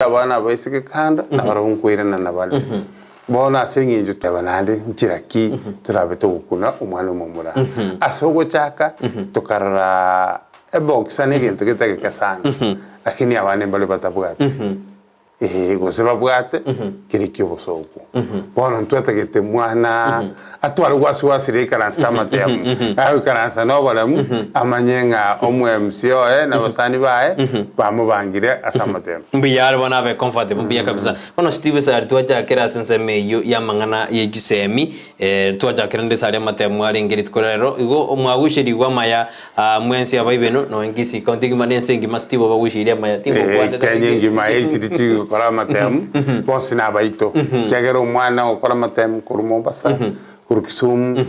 Abana abaiseke kando nabarabwo nkoirana bare. Bono ase eng'encho teba naende nchera ki torabe togokuna omwana omomura. Ase ogochaka tokarora eboxer na egento getageke sana, lakini abande mbare batabwati. Ee, gose babwate kere ki'obosooku. Bono ntwatagete mwana atware gwasi-gwasi riikaranse amatemu, agoikaransa noboremu, amanye ng'a omo-MC oye na abasani baye bamobangire ase amatemu. Mbuya are bono abe comfortable, mbuya kabisa. Bono Steve esari twachakera ase ensemo eyio y'amang'ana ye chisemi, eh, twachakera nde esari amatemu arenge rituko rero, igo mwagucherigwe amaya aa mwensi abaibeno, nonya Kisii county engima na ense engima Steve obagucheirie amaya, Eh, tingokwanera Kenya engima echiri chigokora amatemu, bonsi nabaito. Ekiagera omwana ogokora amatemu korwa Mombasa, korwa Kisumu,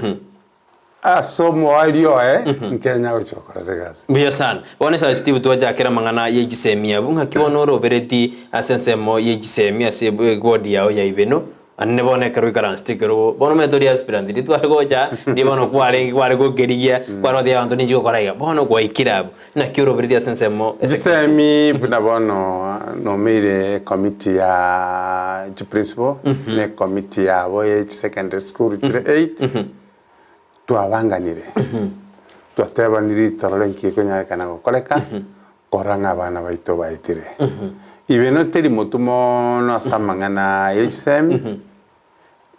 ase omoerio oye, nkenya agochia gokorera egasi. Mbuya sana. Bono esare Steve twachakera amang'ana ye chisemi abwo, ng'aki bono orobereti ase ensemo ye chisemi ase eward yao ya Ibeno, Anene bono ekero oikaransete ekerogo, bono omanyete ori aspirant, riria tware gocha, riria bono kwarenge kware gokerigia, kware gotebia abanto ninchi gokora iga, bono gwaikire abwo, naki oroberetie ase ensemo ase ekegusii? Chisemi buna bono nomeire ecommittee ya chiprincipal na ecommittee yabo ye chisecondary school chire eight, twabanganire, twatebanire ritororo nki ekonyarekana gokoreka, Korora ng'a abana baito baetire. Ibe teri motwe mono ase amang'ana ye chisemi,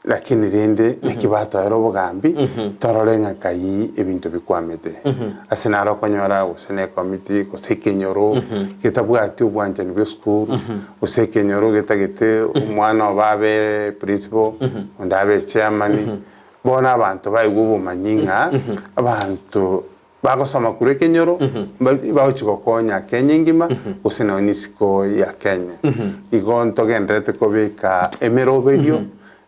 lakini rende naki batoera obogambi, torore ng'a kai ebinto bikwamete. Ase naro okonyora gose ne ecommittee, gose ekenyoro getabwati obwanchani bwa esukuru, gose ekenyoro getagete omwana obo abe principal, onde abe chairman, bono abanto baigwe obomanyi ng'a abanto Bagosoma korwa ekenyoro, mbari bagochia gokonya Kenya engima, gose nonya isiko ya Kenya. Igo ntogendererete kobeka emeroberio,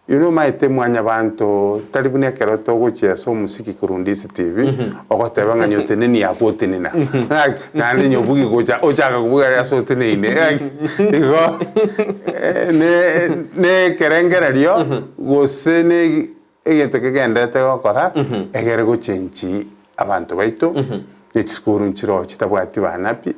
you know omanyete mwanyabanto tari buna ekero togochia ase omosiki korwa Ndisi TV, ogoteba ng'a nyoteneni abwo otenena, ng'aki naende nyobugi gocha ochaka kobugia aria ase oteneine ng'aki igo ne ne ekerengererio gose ne Egento kegenderete gokora egere gochenchi abanto baito, ne chisukuru nchiroo chitabwati bana pi,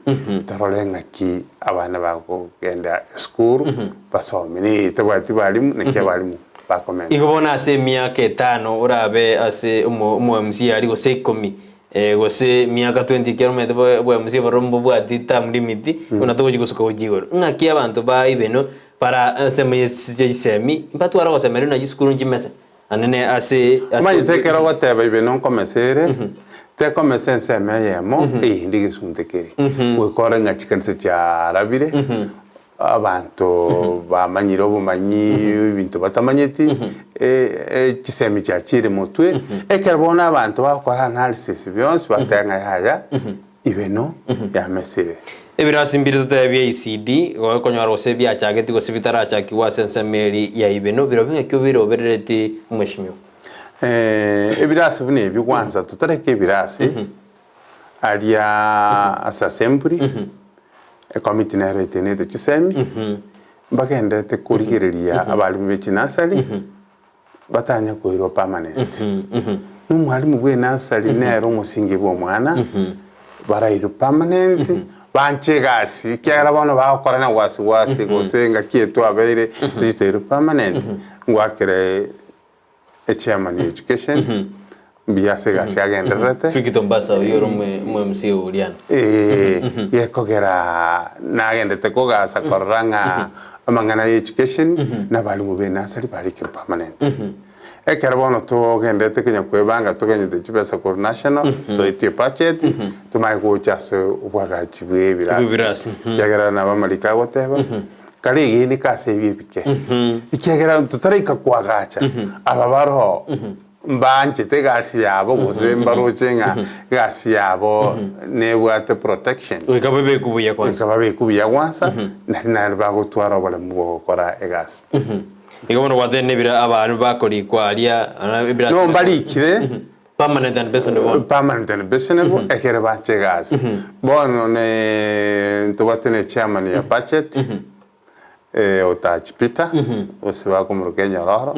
torore ng'aki abana bakogenda esukuru basome, na etabwati balimu naki abalimu bakomenta. Igo bono ase emiaka etano orabe ase omo omo MC aria gose ikomi, gose emiaka twenty ekiagera omanyete bo obo MC bororo mbobwati term limit, buna togochi gosuka gochia igoro. Ng'aki abanto ba ibeno Bara ensemo ye chisemi, mbatware ogosemeria buna chisukuru nchimese, naende ase ase. Omanyete ekero ogoteba ibe nonkomesa ere, tekomesa ensemo eyemo, eyende egesunte kere. Goika ore ng'a chikanisa chiarabire, abanto bamanyire obomanyi ebinto batamanyeti, chisemi chiachire motwe, ekero bono abanto bagokora analysis bionsi bateba ng'a yaya, Ibeno yamesire. Ebirasi mbire totebe bia ECD, gokonyora gose biachageti gose bitarachakigwa ase ensemo eri ya Ibeno, birobio ng'aki obiroberereti mweshimiwa? Ebirasi buna ebi gwansa totareke ebirasi aria ase assembly, ecommittee nero etenete chisemi, mbagenderete korigereria abalimu be chinursery, batanya koirwa permanent. Na omwalimu bwe nursery nere omosingi bwa omwana, barairwe permanent, banche egasi ekiagera bono bagokora na wasi wasi gose ngaki eye twabeire tochi toirwe permanent, ngwakere echairman ya education mbuya ase egasi agendererete. Victor Mbasa oyio ore omo omo MCA o Uriana. Eeh, gekogera nagendete kogasa korora ng'a amang'ana ya education na abalimu be nursery barikire permanent. Ekero bono togendete konya kwebanga toganyete chibesa korwa national, toetie budget, tomanye gocha ase obwagachi bwa ebirasi. Ebirasi, Ekiagera nabo amariko agoteba, kare egeneka ase ebi ebike. Ekiagera totaraika koagacha, aba baroo Mbanchete egasi yabo gose mbaroche ng'a egasi yabo nebwate protection. Goika babekwe buya kwansa. Goika babekwe buya kwansa, nari naende bagotwara oboremu bwa gokora egasi. Igo bono gwatebire nebira abaandu bakorikwa aria ebirasi. No mbarikire. Permanent and pensionable. Permanent and pensionable ekere banche egasi. Bono ne ntobwate ne chairman ya budget. Otachi Peter, gose bakomoroka enyororo,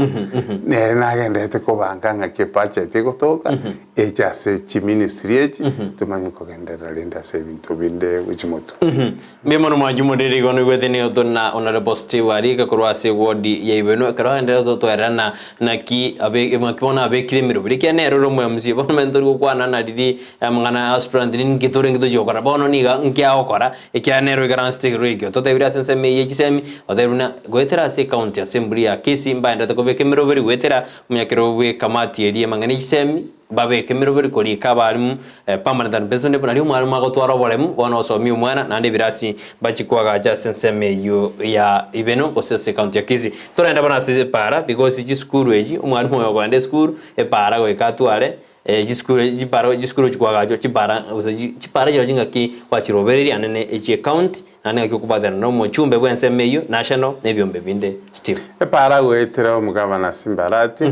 nere nagenderete kobanga ng'aki ebudget egotoka, eche ase chiministry echi, tomanye kogenderera rende ase ebinto binde gochia motwe. Mbuya mono mwanchi omoriri igo noigwete nigo tore na Honourable Steve Arika korwa ase ward ya Ibeno ekero agenderete gotwererana naki abe naki bono abekire emeroberi ekiagera nere ore omo MC bono omanyete tori gokwana na riria amang'ana ya aspirant ninki torenge tochia gokora bono niga nki agokora ekiagera nere oikaransete igoro ekio totebirie ase ensemo eye ye chisemi otebire buna goetera ase ecounty ase emburi ya Kisii mbaenderete kobeka emeroberi goetera omonyakero bwe ekamati eria amang'ana ye chisemi Babeke emeroberi korika abalimu permanent and pensionable, nario omwalimu agotwara oboremu bono osomia omwana naende ebirasi mbachie koagacha ase ensemo eyio ya Ibeno gose ase ecounty ya Kisii. Torende bono ase epaara because chisukuru echi omwalimu oyo okoenda esukuru epaara goika atware chisukuru chipara chisukuru chikoagachwa chipara gose chipara chirochio ng'aki gwachirobereria naende ne echie ecounty naende ng'aki okobwaterana na omochumbe bwa ensemo eyio national na ebiombe binde still. Epaara goetera omogabana Simbarati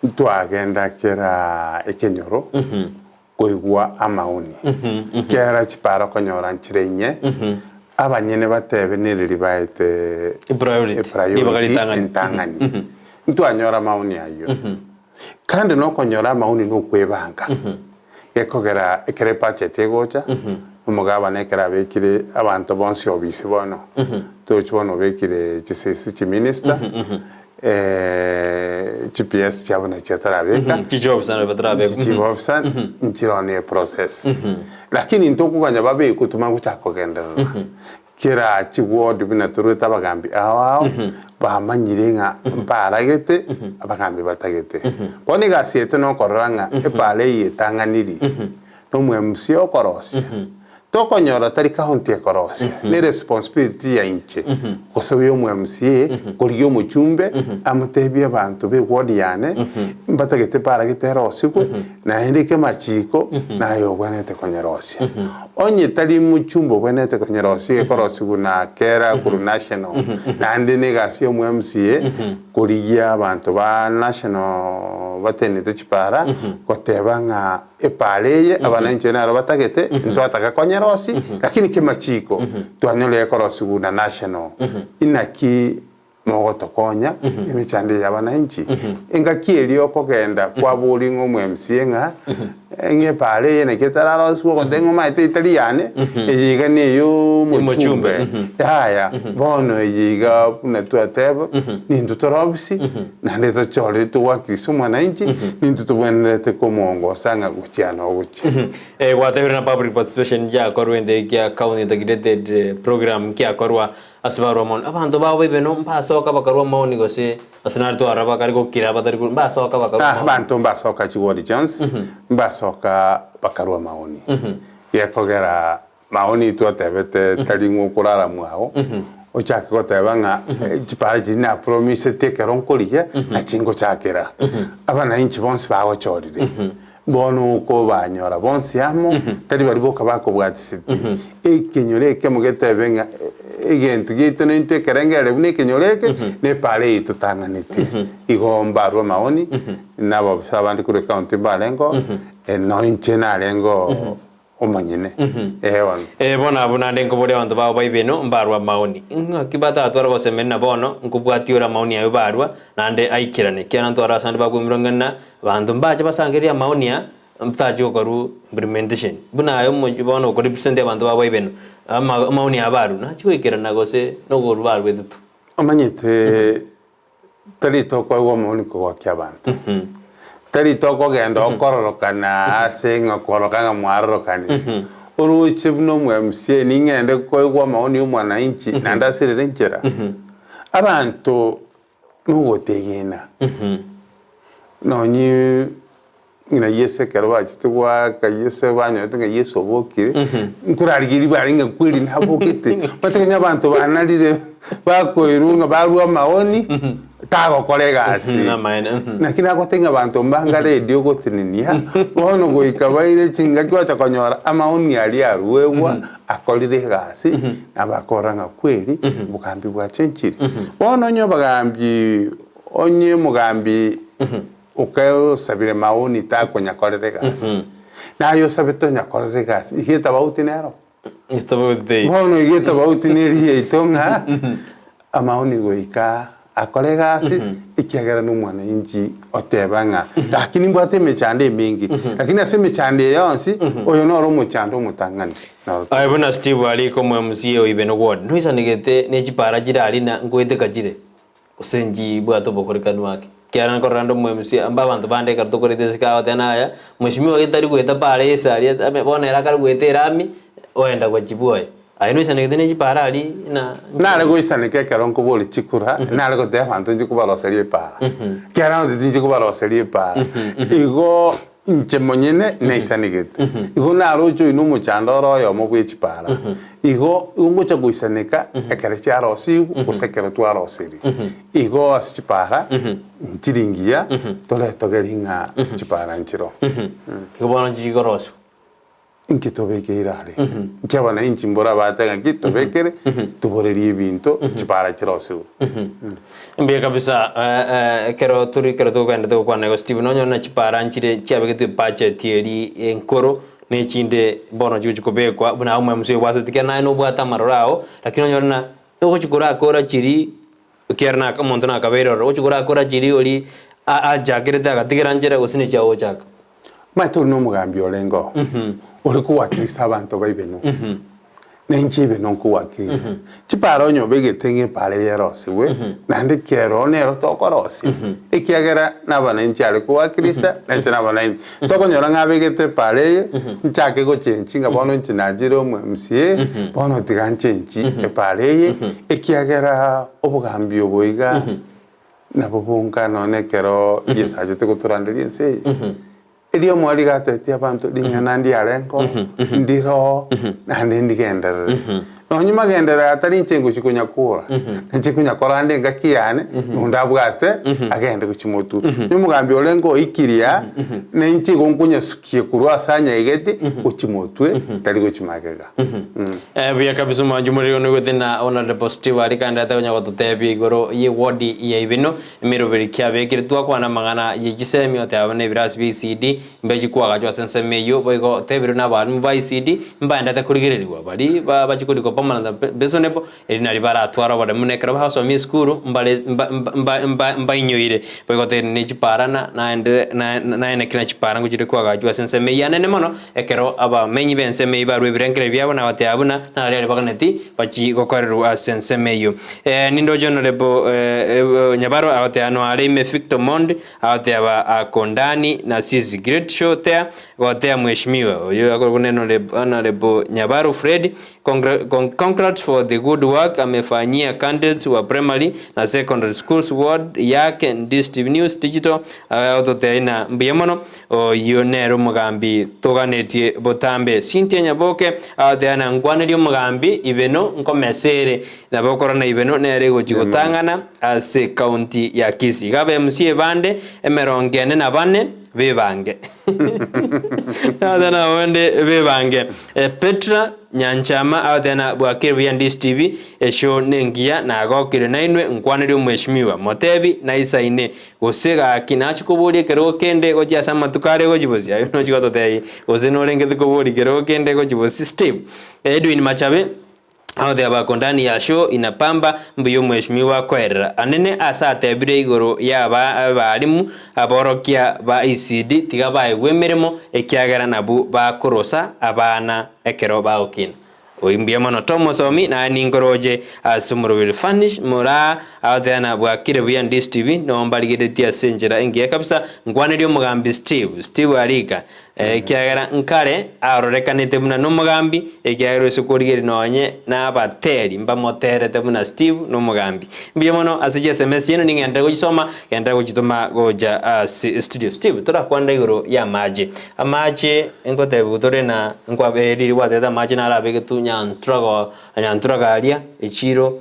Ntwagenda kera ekenyoro koigwa amaoni, kera chipara konyora nchire inye, abanyene batebe nereri baete Epriority, epriority ribaga ritang'ani. entang'ani. Ntwanyora amaoni ayio. Kandi nokonyora amaoni nokwebanga, gekogera ekero ebudget egocha, omogabana ekero abekire abanto bonsi obisi bono, tochi bono obekire chisese chiminister, Chi PS chiabo nachio atarabeka, Chichief officer nabo batarabeka. Chichief officer nchire on a process. Lakini intwe okoganya babekwe tomanye gochaka kogenderera. Kera chiward buna torwete abagambi ao ao, bamanyire ng'a mbaragete, abagambi batagete. Bono egasi yaito nokorora ng'a epara eye etang'aniri, na omo MC okorosia, Tokonyora tari county ekorosia, ne responsibility ya inche gose oyo omo MCA korigia omochumbe amotebie abanto be ward yane mbatagete baragete erosigwe naende kemachiko naye obwenerete konyerosia. Onye tari mochumbe obwenerete konyerosia ekorosigwa na kera korwa national naende na egasi ya omo MCA korigia abanto ba national batenenete chipara goteba ng'a Epaara eye abananchi naro batagete, ntwataka konyerosi, lakini kemachiko twanyorire ekorosigwa na national. Inaki mogotokonya emechando eye y'abananchi? Engaki eria okogenda kwaboria ng'a omo MCA ng'a ng'a epaara eye naki etararosigwa ogote ng'a omanyete etari yane, eye iga neyo omochumbe. Yaya, bono eye iga buna twateba, nintwe tore ofisi, Naende tochorire togwakirisia omwananchi, nintwe tobwenerete komoongosa ng'a gochia nogochia. Gwatebire na public participation nchiakorwa ente kia county integrated program nkiakorwa ase barwa maoni. Abanto babo ibeno mbasoka bakarwa maoni gose ase nare twarora bakare gokira batari ko mbasoka bakarwa Ah, maoni. abanto mbasoka chiward chionsi, mbasoka bakarwa maoni. Gekogera Maoni twatebete tari ng'a okorara mwao, ochake goteba ng'a chipara chiria napromiseti ekero nkorigia nachi ngochakera. Abananchi bonsi bagochorire, bono okobanyora bonsi amo, tari baria boka bakobwatiseti. Ekenyoro ekemo getebe ng'a egento giaito naintwe ekerengereri buna ekenyoro eke, na epara eye totang'anetie. Igo mbarwe amaoni, na abaofisa abande korwa ecounty mbarengeo, nonya inche narengeo. omonyene. Ee bono. Ee bono abwo naende nkoboria abanto bao baibeno mbarue amaoni. Ng'aki bataratware gosemeria na bono nkobwatia ore amaoni ayio barua, naende aikerane. Ekiagera ntware ase abande bakoimirwa ng'a na abanto mbache basangererie amaoni aa, tachi gokorwa implementation. Buna aye omochie bono okorepresent abanto bao baibeno, ama amaoni aya barua, nachi goikerana gose nokorwa baruete tu. Omanyete Tari tokoegwa omooni kogokia abanto. Tari tokogenda okororokana ase ng'a koroka ng'a mwarorokanire. Oroche buna omo MCA ning'ende koegwa amaoni ya omwananchi naende ase rere enchera. Abanto nogotegena nonye Ng'a Yeso ekero bachete goaka Yeso banyorete ng'a Yeso obokire, nkorarigereria barenge ng'a kweri nabogete, bateba ng'a abanto banarire bakoirwa ng'a barwa amaoni, tagokora egasi. Namaene, mhm. Naki nagotebia ng'a abanto mbanga ready ogotenenia, bono goika baire chingaki bacha konyora amaoni aria aruegwa, akorire egasi, nabakorora ng'a kweri, obogambi bwachenchire. Bono onye obogambi, onye omogambi Okerosabire maoni takonyakorera egasi, naye osabete onyakorere egasi, iga etabauti nero. Etabauti teiyo. Bono iga etabauti neri yaito ng'a Amaoni goika akore egasi, ekiagera nomwananchi oteba ng'a gaki nimbwate emechando emenge, lakini ase emechando eye yonsi, oyo noro omochando omotang'ani. Noro Aye buna Steve arike omo MCA o Ibeno Ward, noisanegete ne chipara chire aria na nkoeteka chire, gose nchibwate obokorekanu ake? Ekiagera nkorora nde omo MCA, amba abanto bande ekero tokoreta esike agoteba naya, mheshimiwa getari goeta para ase aria bono ere akare goeta erami, oenda gochia bwoye. Aye noisanegete ne chipara aria na. Nare goisaneka ekero nkoboria chikura, nare gotebia abanto inche kobaroseria epara. Ekiagera notebeti inche kobaroseria epara. Igo inche monyene naisanegete. Igo naroche oyio na omochando ore oyomo bwe chipara. Igo igo ngocha goisaneka ekero chiarosigwe gose ekero twarosirie. Igo ase chipara nchiri ngiya toretogerie ng'a chipara nchiroo. Igo bono nchigorosiwa. Inki tobekeire are? Inki abananchi mborabate ng'aki tobekere toborerie ebinto chipara chirosiwe? Mbuya kabisa ekero tori ekero tokogenda togokwana igo Steve nonyore na chipara nchire chiabegetwe ebudget eri enkoro na echinde bono chigochi kobekwa buna abwo mwe obwasete ekiagera naye nobwate amaroro ao lakini onyore na ogochi korakora chiria ekiagera na omonto nakabeire ororo ogochi korakora chiria oria achakerete agatigera nchera gose nechi agochaka. Omanyete ore nomogambi orenge oo, ore kowakilisha abanto ba Ibeno, na inche Ibeno nkowakilisha. Chipara onye obegete ng'a epara eye erosigwe, naende kero nero tokorosia, ekiagera nabananchi are kowakilisha, na inche nabananchi. Tokonyora ng'a abegete epara eye, nchake gochenchi ng'a bono inche nachire omo MCA, bono tiga nchenchi epara eye, ekiagera obogambi obo iga. Nabo bonka nonya ekero Yeso achete gotoranderia ense eye, erio omwari iga atebetie abanto, ring'ana ndiarengo, ndiroo, naende ndigenderere. Nonye magenderero aya tari inche ngochia konyakora, ninche nkonyakora ande engaki yane, nonde abwate agende gochia motwe. Onye omogambi orenge oikiria, na inche igo nkonyasukia korwa ase anyaigeti gochia motwe, tari gochia magega. Buya kabisa omwanchi omoriri one oigwete na Honourable Steve aria kande atakonya gototebia igoro ye ward ya Ibeno emeroberi kiabekire twakwana amang'ana ye chisemi oteba buna ebirasi bia ECD mbechi kwagachwa ase ensemo eyio boigo otebirwe na abalimu ba ECD mbaendete korigereriwa bari ba bachi korikwa permanent besonable Eri nario baratware oboremu buna ekero bagosoma esukuru mbare mbainyoire, boigo ne chipara na naende naende kera chipara ngochire koagachwa ase ensemo eyio anene mono, ekero abamenyi b'ensemo eyio barua ebirengererio biabo na goteba buna naria aria baganeti bachie gokorerwa ase ensemo eyio. Nindoche Honourable Nyabaro agoteba noare ime Victor Omondi agoteba ako ndani na sisi great show there gotea mheshimiwa oyo akorokwa ne Honourable Nyabaro Fred Congrats for the good work amefanyia candidates wa primary na secondary schools ward yake District News Digital agototebia ng'a mbuya mono oyio nere omogambi toganetie botambe. Cynthia Nyaboke agotebia ng'a nkwanerie omogambi Ibeno nkomesere nabo okorora Ibeno nere egochi gotang'ana ase county ya Kisii. Iga aba MCA bande emerongo ene na bane bebange. Nabo bande bebange. Petra Nyanchama agoteba na bwakire buya Ndisi TV eshow nengiya nagokire nainwe nkwanerie omweshimiwa motebi naisaine gose gaki nachi koboria ekerogo kende gochia ase amatuko are gochi bosia aye nochi gototebi gose norengete koboria kerogo kende gochi bosia Steve Edwin Machabe Agoteba bako ndani ya show inapamba mbuya omweshimiwa akoerera anene ase atebire igoro ya abalimu aborokia ba ECD tiga baegwe emeremo ekiagera nabwo bakorosa abana ekero bagokina. Oyi mbuya mono tomosomi naye ninkoroche ase omoroberi Furnish Moraa agoteba na bwakire buya Ndisi TV noo mbarigeretie ase enchera engiya kabisa nkwanerie omogambi Steve Steve Arika Ekiagera nkare arorekanete buna nomogambi, ekiagera ase okorigereria nonye nabateri mbamoterete buna Steve nomogambi. Mbuya mono ase chi sms chiaino ning'enderere gochisoma, genderera gochitoma gocha ase estudio. Steve, torakwanera igoro y'amache. Amache ngotebiwa tore na nkwabe riria gwatebete amache naro abegetwe nyantrago nyantrago aria echiro.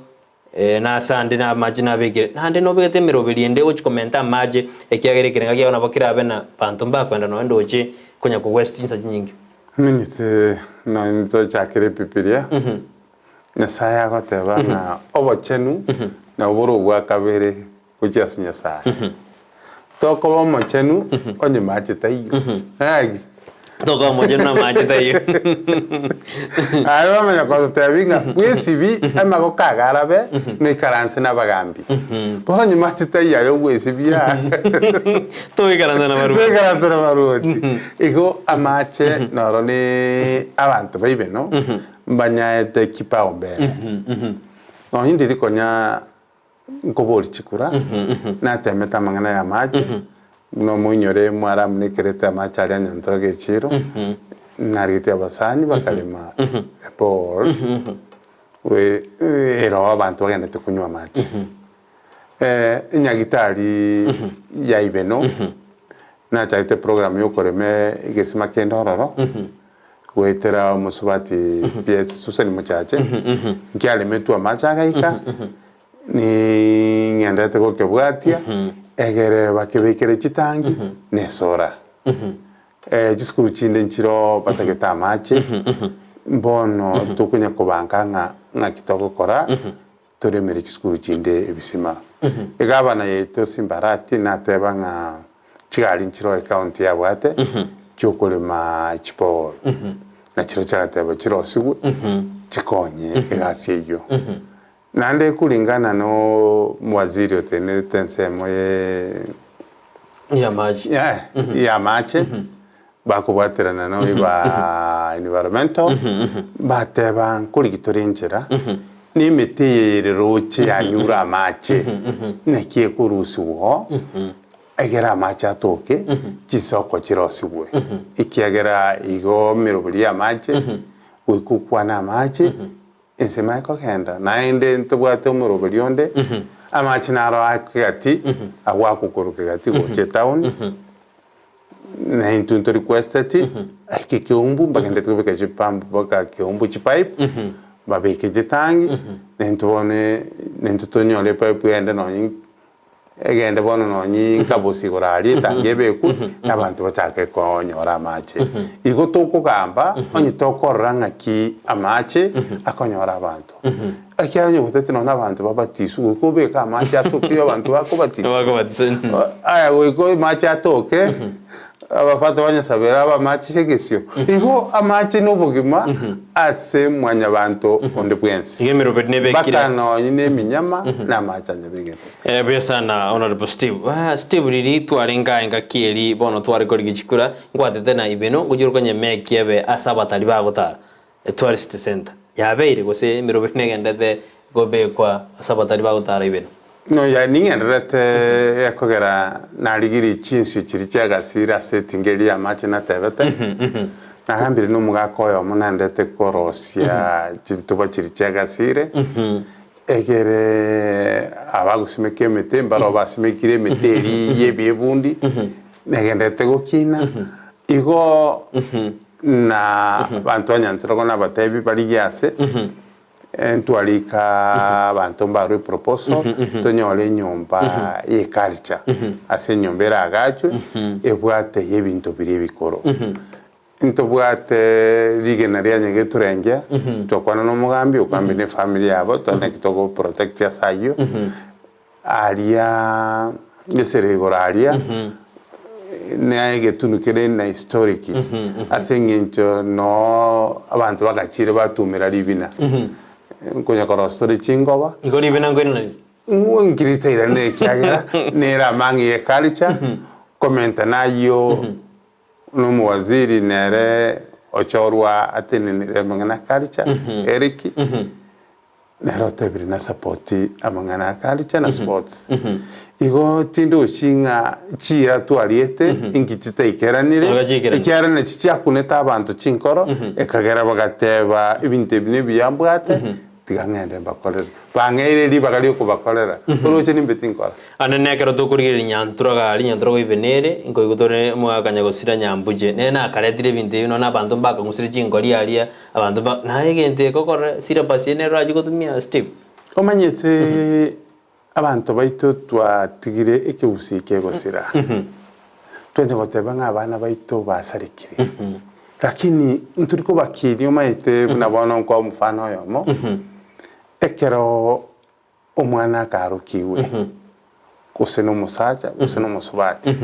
Na ase ande namache nabekire, naende nobegete emeroberi ende egochia komenta amache, ekiagera ekerenga kiao nabo kerabe na banto mbakwenda nonya ndoche konya kogwesa chinsa chinyinge. Omanyete nonye tochakire Ebibilia, Nyasaye agoteba ng'a obochenu nabwo bore obwa kabere gochia ase Nyasaye. Tokoba omochenu onye mache taiyo. Ng'aki? Tokoa omochenu na amache taiyo. Aye bamanya gototebi ng'a bwesibi amagoko aga arabe noikaranse nabagambi. Bono onye mache taiyo aye ogwesibia Toikaransa na barwoti. Toikaranse na barwoti. Igo amache noro ne abanto ba Ibeno mbanyaete kipaumbele. Nonye ndiri konya Nkoboria chikura, natemete amang'ana y'amache, buna omoinyore mwaramunekerete amache aria anyantoraga echiiro, narigetie abasani bakarema eborehole, ero abanto bagendete konywa amache. Enyagitari ya Ibeno, nachagete program ya okorema egesima kende ororo, goetera omosubati PS Susan Mochache, nkiaremetwe amache agaika, ning'enderete gokebwatia, egere bakebekere chitangi na esora. Chisukuru chinde nchiroo batagete amache, bono tokonya kobanka ng'a ng'aki togokora, toremere chisukuru chinde ebisima. Egavana yaito Simbarati nateba ng'a chigari nchiroo ecounty yabwate chiokorema chiborehole, na chiria chiagateba chirosigwe chikonye egasi eyio. Naende kulingana no omowaziri otenerete ensemo ye Y'amache. y'amache, bakobwaterana na oyo ba environmental, bateba nkorigi tore enchera, na emete eye ere roche yanyure amache, naki ekorusigwa oo, egere amache atoke, chisoko chirosigwe. Ekiagera igo emeroberi y'amache, goika okwane amache, Ensemo ekogenda, naende ntobwate omoroberi onde, amache naro aa kegati, agwo akokorwa kegati gocha etown, na intwe ntorequesteti, aike keumbu mbagendete kobeka chipump mpaka keumbu chipipe, babeke chitangi, na intwe bono na intwe tonyore epipe egende nonye Egende bono nonye nkabosi igoro aria etangi ebekwe, na abanto bachake konyora amache. Igo tokogamba onye tokorora ng'aki amache akonyora abanto. Ekiagera onye goteti nonye abanto babatiswe goika obeke amache atoke abanto bakobatiswa. Bakobatiswa. Aya goika amache atoke, abafata banyesabere abe amache egesio. Igo amache na obogima ase mwanyabanto onde bwensi. Igo emeroberi nebekire. Mpaka nonye na eminyama na amache anyabegete. Eh, buya sana Honorable Steve. Ah, Steve riri twarenge aye ngaki eri bono tware korigia chikura nkwatete na Ibeno ngochia ore konyemea ekiebe ase abatari bagotara etourist center yabeire gose emeroberi negendete kobekwa ase abatari bagotara Ibeno. Nonya ning'endererete ekogera narigirie chinswe chiria chiagasire ase etinga eria y'amache natebete, nagambire nomogaka oyomo nandete korosia chintuba chiria chiagasire, Egere abagosimeka emete mbarabwo basimekire emete eria y'ebi'ebundi, negenderete gokina, igo na abanto ba Nyantrogo nabatebi barigie ase, ntwarika abanto mbarue eproposal, tonyore enyomba y'eculture, ase enyomba eragachwe, ebwate ebinto biria ebikoro. Ntobwate rigena ria nyageturengia, twakwana na omogambi, ogambi na efamiri yabo, tore naki togo protect ase ayio, aria esere igoro aria, na egetunu kere na historic, ase eng'encho noo abanto bagachire batumera ribina, nkonya korosia tore chingoba. Igo ribina nkoirana rire? Ng'o nkiritairane ekiagera nere amang'e ye culture, komenta nayio. Buna omowaziri nere ochorwa atenenere amang'ana a culture, Eric, nere otebire na support amang'ana a culture na sports. Igo tindochi ng'a chiira twariete inki chitaikeranire, Igo chiikeranire. ekiagera nachi chiakunete abanto chinkoro, ekagera bagateba ebinto ebi nebiya mbwate, Tiga ng'ende mbakorere. Bang'eire ribaga ri'okobakorera, oroche nimbe tinkora. Ande nekero tokorigereria nyantura gari, nyantura goibe nere, nkoigwa tore omogaka nyagosira nyambuche, nere nakaretire ebinto ebi nonya abanto mbakang'usire chingori aria, abanto mba naye egento egokora syllabus eye nere orachie gotumia Steve. Omanyete abanto baito twatigire ekegusii kegosira, twancha goteba ng'a abana baito basarekire, lakini ntori kobakinia omanyete buna bono nkoa omofano oyomo, ekero omwana akarokigwe, gose na omosacha gose na omosubati,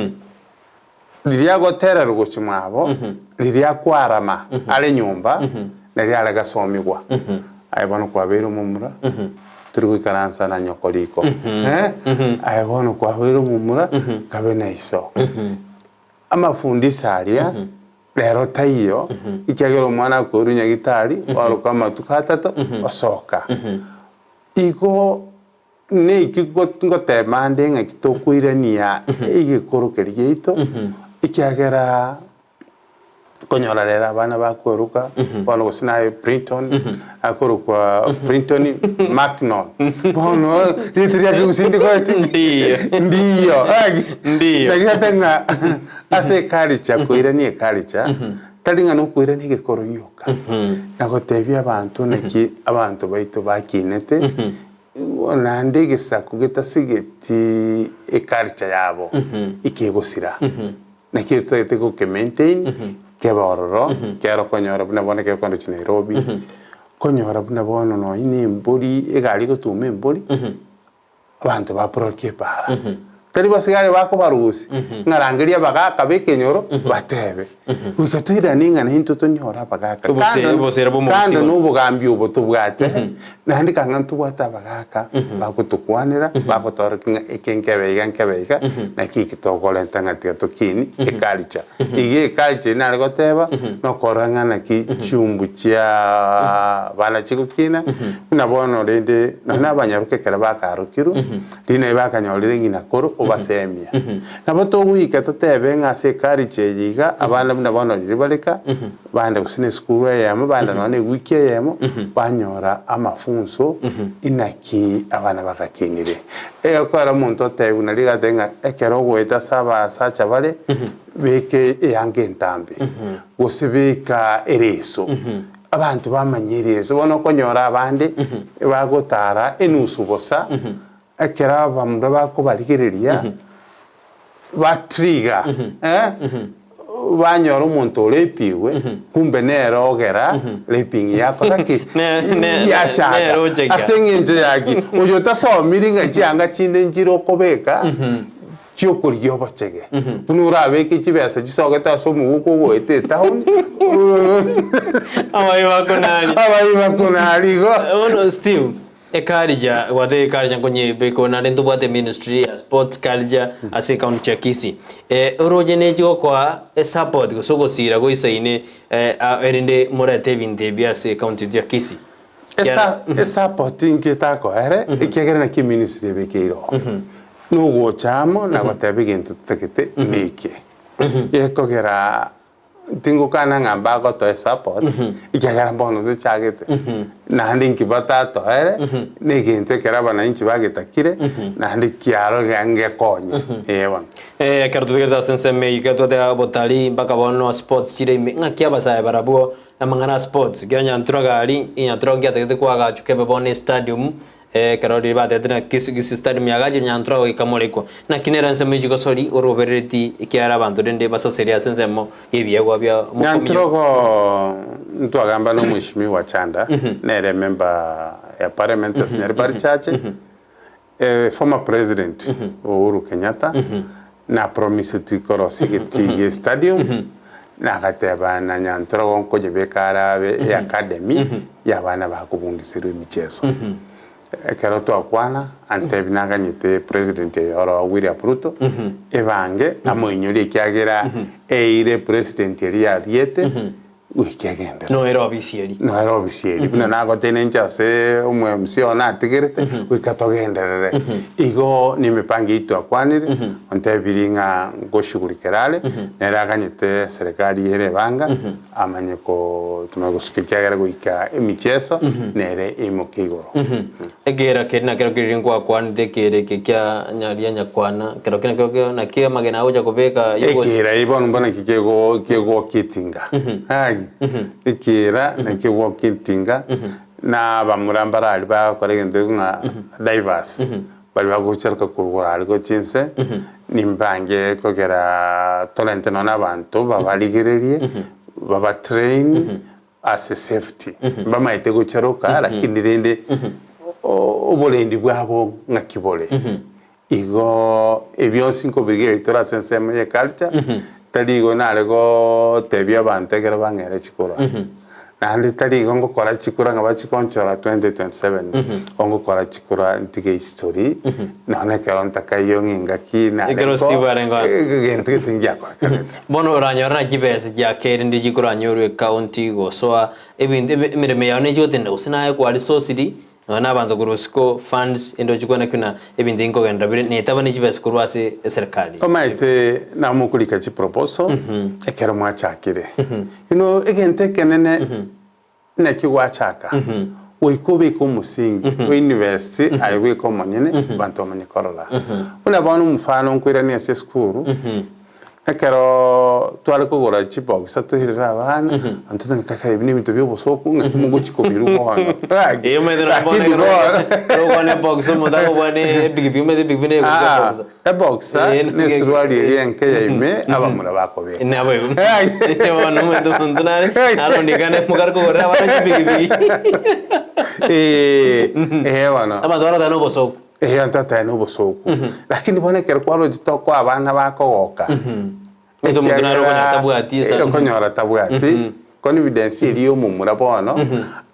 Riria agotererwa gochia mwabo, riria akwarama are nyomba, nario are gasomigwa. Aye bono kwabeire omomura, tori goikaransa na nyoko riko. Eh? Aye bono kwabeire omomura, kabe na iso. Amafundisho aria, rero taiyo, ekiagera omwana akoirwa nyagitari, oaroka amatuko atato, osoka. Igo Neki ngotema nde ng'aki tokoirania egekoro keria giaito, ekiagera konyora rero abana bakweruka, bono gose naye Brinton, akorokwa Brinton Macnon, bono rieta riake gose ndikoeti Ndiyo. ndiyo Ndiyo. naki gete ng'a ase eculture koirania eculture, tari ng'a nokoirania egekoro gioka, na gotebia abanto naki abanto baito bakinete. Naende egesaku getasigeti eculture yabo ekegosira. Naki totagete goke maintain kebe ororo, kero okonyora buna bono ekero kwenda gochia Nairobi, okonyora buna bono nonye na embori, egari egotuma embori, abanto ba block epara. Tari basigari bakobarusia, ng'a rangeria abagaka ba ekenyoro batebe. Goika toirane ng'a naintwe tonyore abagaka. Obose- Kando- obosera bw'omogusii kando bono. na obogambi obo tobwate, naende kanga ntobwate abagaka bagotokwanera, bagotorokia ng'a eke nkebe iga nkebe iga, naki eki tokorenta ng'a tiga tokini eculture. Iga eculture eyio nare goteba, nokorora ng'a naki chiumbu chia bana chigokina, buna bono rende nonye na abanyaroka ekero bakarokirwe, Riina bakanyorire ng'ina koro obasemia. Nabo togoika totebe ng'a ase eculture eye iga, abana buna bono riria bare ka, baende gose na esukuru eyemo, baende nonya na ewiki eyemo, banyora amafunso inaki abana bagakinire. Egekogera omonto otebiwa nario iga atebe ng'a ekero ogoeta ase abasacha bare, beka eyanga entambe, gose beka ereso. Abanto bamanye eriso, bono okonyora abande bagotara enusu bosa, ekero abamura bakobarigereria, batriga eh, banyora omonto orepigwe, kumbe nere ogera raping yakora ki? Ne- ne- ne- Yachaka. nere ochakia. Ase eng'encho yaki, oyo otasomiri ng'a chianga chinde nchire okobeka, chi'okorigia obochege, buna orabeke chibesa chisogete ase omoguko ogoeta etown, Abayi bakonari. abayi bakonari igo. Bono Steve, eculture, gwateba eculture nkonyebeka naende ntobwate ministry ya sports culture ase ecounty ya Kisii. Oroche nechi gokoa esupport gose ogosira goisaine erinde morete ebinto ebi ase ecounty etu ya Kisii. Esa esupport inki etakoere, ekiagera naki eministry ebekeire oo. Nogocha amo na goteba egento totagete neke. Gekogera tingokana ng'a mbagotoa esupport, ekiagera mbono tochagete, naende inki batatoere, na egento ekero abananchi bagetakire, naende kiaro ngekonye, eh bono. Ekero totegerete ase ensemo eyio, ekero twateba obotalii mpaka bono sports chire ime, ng'aki abasae barabwo amang'ana a sports, ekero Nyanturaga aria, Nyanturaga nkiatagete koagachwa kebe bono estadium, Ekero riria batebete ng'a Kisii Kisii Stadium yagachire Nyantura ekamorekwa. Naki nere ensemo ye chigosori oroberereti ekiagera abanto rende basaserie ase ensemo y'ebiegwa bia omokominyo. Nyanturogo ntwagamba na omweshimiwa Chanda nere member ya parliament ase Nyaribari Church, former president Uhuru Kenyatta na promiseti korosia egetii gie stadium na agateba na Nyanturogo nkonyebeka are abe eacademy ya abana bakobundiserwa emicheso. Ekero twakwana antebi naganyete president oyo oro William Ruto ebange amoinyorie ekiagera eire president eria yariete goika egenderere. Noere obisi eria. Noere obisi eria buna nagotebia ninche ase omo MC one natigerete goika togenderere. Igo na emipango eyio twakwanire ontebirie ng'a ngoshughulikera are nere aganyete serikali ere ebanga amanye ko tumanye gosuka ekiagera goika emicheso nere eimoke igoro. Ekeera keria nakero keria nkwakwanete ekeera eke kia nyaria nyakwana, kero kere nakero kere naki amagena agocha kobeka yogos Ekeera eye bono mbona naki kego kegokitinga agi ekeera naki kegokitinga na abamura mbare aria bagokora egento ekio ng'a divers baria bagocharoka korwa aria gochia inse nimbange kogera torente nonye na abanto babarigererie babatrain ase safety mbamaete gocharoka lakini rende oborendi bwabo ng'aki bore. Igo ebionsi nkobirigereria tore ase ensemo ye culture. Tari igo nare gotebia abanto ekero bang'eire chikura, naende tari igo ngokora chikura ng'a bachikonchora 2027, igo ngokora chikura ntige history, nonya ekero ntakaiyo ng'a engaki nare Ekero ko, Steve arenge ororo. egento gete ngiakorekanete. Bono oranyore naki chibesa chiakeire ndiri chikoranyorwa ecounty gosoa ebinto ebi emeremo yao nechi gotenena gose naye kwarisosiri Nonya na abanto korwa isiko, funds, ende ochie kwana ki buna ebinto ebi nkogenderera bire, netaba ne chibesa korwa ase eserikali. Omanyete namokorika chiproposal ekero mwachakire. You know egento ekenene naki gwachaka, goika obeke omosingi, o invest aye bweka omonyene abanto bamanye korora. Buna bono omofano nkoirania ase esukuru, Ekero tware kogora chiboxer toirere abana, abanto bateba ng'a kaka ebi nebinto bia obosoku ng'aki mogochia kobirwa bono. Gaki, Eeh omanyete nonye bono lakini ekero bono ekero okwana eboxer omonto akobua ne epikipiki omanyete epikipiki neye ekobuga Aa, eboxer. eboxer Eeh na esuruari eria enke ya ime abamura bakobeka. Naboigo. Bono omanyete omonto nare narondekane mokare kogorera abana chipikipiki. Eeh, eeh bono. Abanto barotane na obosoku. Eeh ntotebe nobosooku, lakini bono ekero kwaroche tokoa abana bakogoka, Omonto omonto nare okonyora tabwati esa- ekiagera okonyora tabwati, confidence eria ya omomura bono,